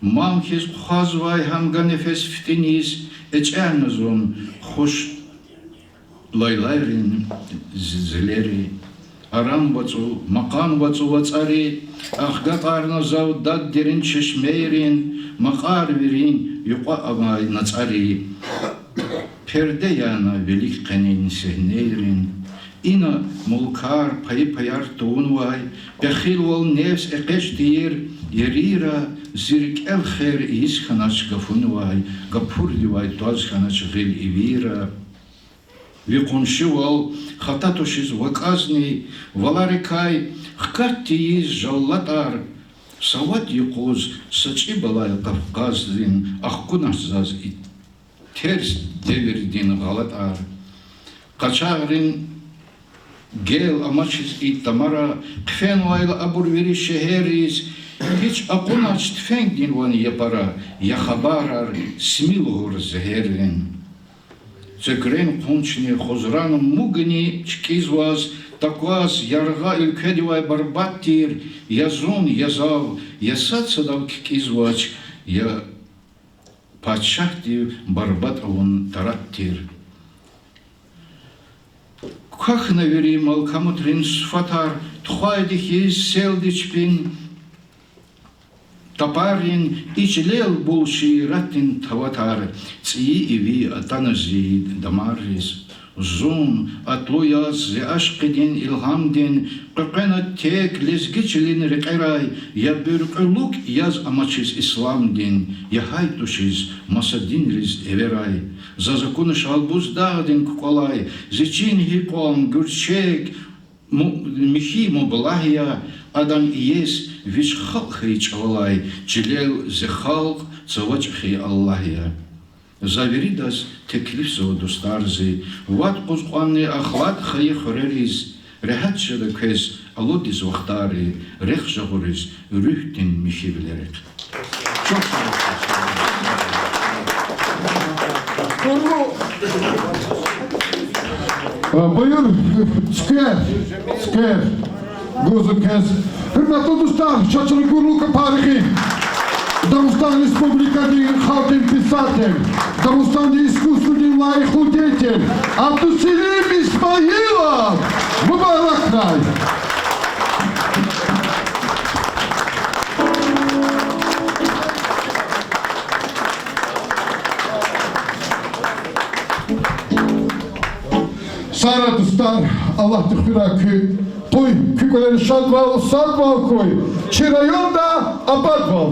мам хьиз хъвазвай гьамга нефес фитӀиниз, эчӀелна зун хуш лайлайрин зи-, зилери. Арам вацӀу, макъан вацӀу вацӀари, ахгакьарна зав дад дерин чешмейрин, макьар вирин юкьва авай нацӀари. Перде яна вилик къенин сегьнейрин. Ина мулкар пайи-паяр тавунвай, пехилвал нефс экъечӀ тийир ерийра, зи рикӀел хер ийиз хьанач гафунивай, гапурдивай тваз хьанач гъил ивийра. Ви къуншивал хата тушиз вакӀазни, валарикай хкат тийиз жаллатӀар, са вад юкъуз са чӀиб алай Кавказдин ахкунач заз и терс девирдин гъалатӀар. Къачагърин гел амачиз и тамара, хъфенвайла абур вири шегьерриз, гьич акьунач тфенгдин ван япара, я хабарар сими лугьур зегьеррин. ЦӀекӀуьрен къуншни хузран мугни чкӀизваз, такваз яргъа уьлкведивай барбатӀ тир, я зун, я зав, я сад садав кикӀизвач, я пачагьдив барбатӀ авун таратӀ тир. Квахьна вири малкамудрин суфатар, тухвайди хьиз селди чпин тапаррин, и чилел бул шииратдин таватар, цӀийи иви атана зи дамарриз. Зун атлу яз зи ашкъидин, илгьамдин къекъвена тек лезги чилин рекьерай, я буьркьуьлук яз амачиз исламдин, я гьай тушиз маса динриз эверай. Заз акуна Шалбуз дагъдин кукӀвалай зи чин гьикьван гуьрчег, му-, михьи мублагь я, адан иеси вич халкь хьайи чӀавалай, чилел зи халкь цава чӀехи Аллагь я. За виридаз теклифзава, дустар, зи, вад къуз кьванни ахлад хайи хуьрериз, регьят жеда квез алудиз вахтари, рехъ жагъуриз руьгьдин михьивилерихъ. Буюр, цуьквер, цуьквер гузва квез. Гьуьрметлу дустар, чаз чна гурлу капар гъин Дагъустан Республикадин халкьдин писатель, Дагъустандин искусстводин лайихлу деятель Абдуселим Исмаилов мубаракрай. Сагърай, дустар, Аллагьди хуьрай куь къуй, куь кӀвалера шадвал, садвал хьуй, чи районда абадвал.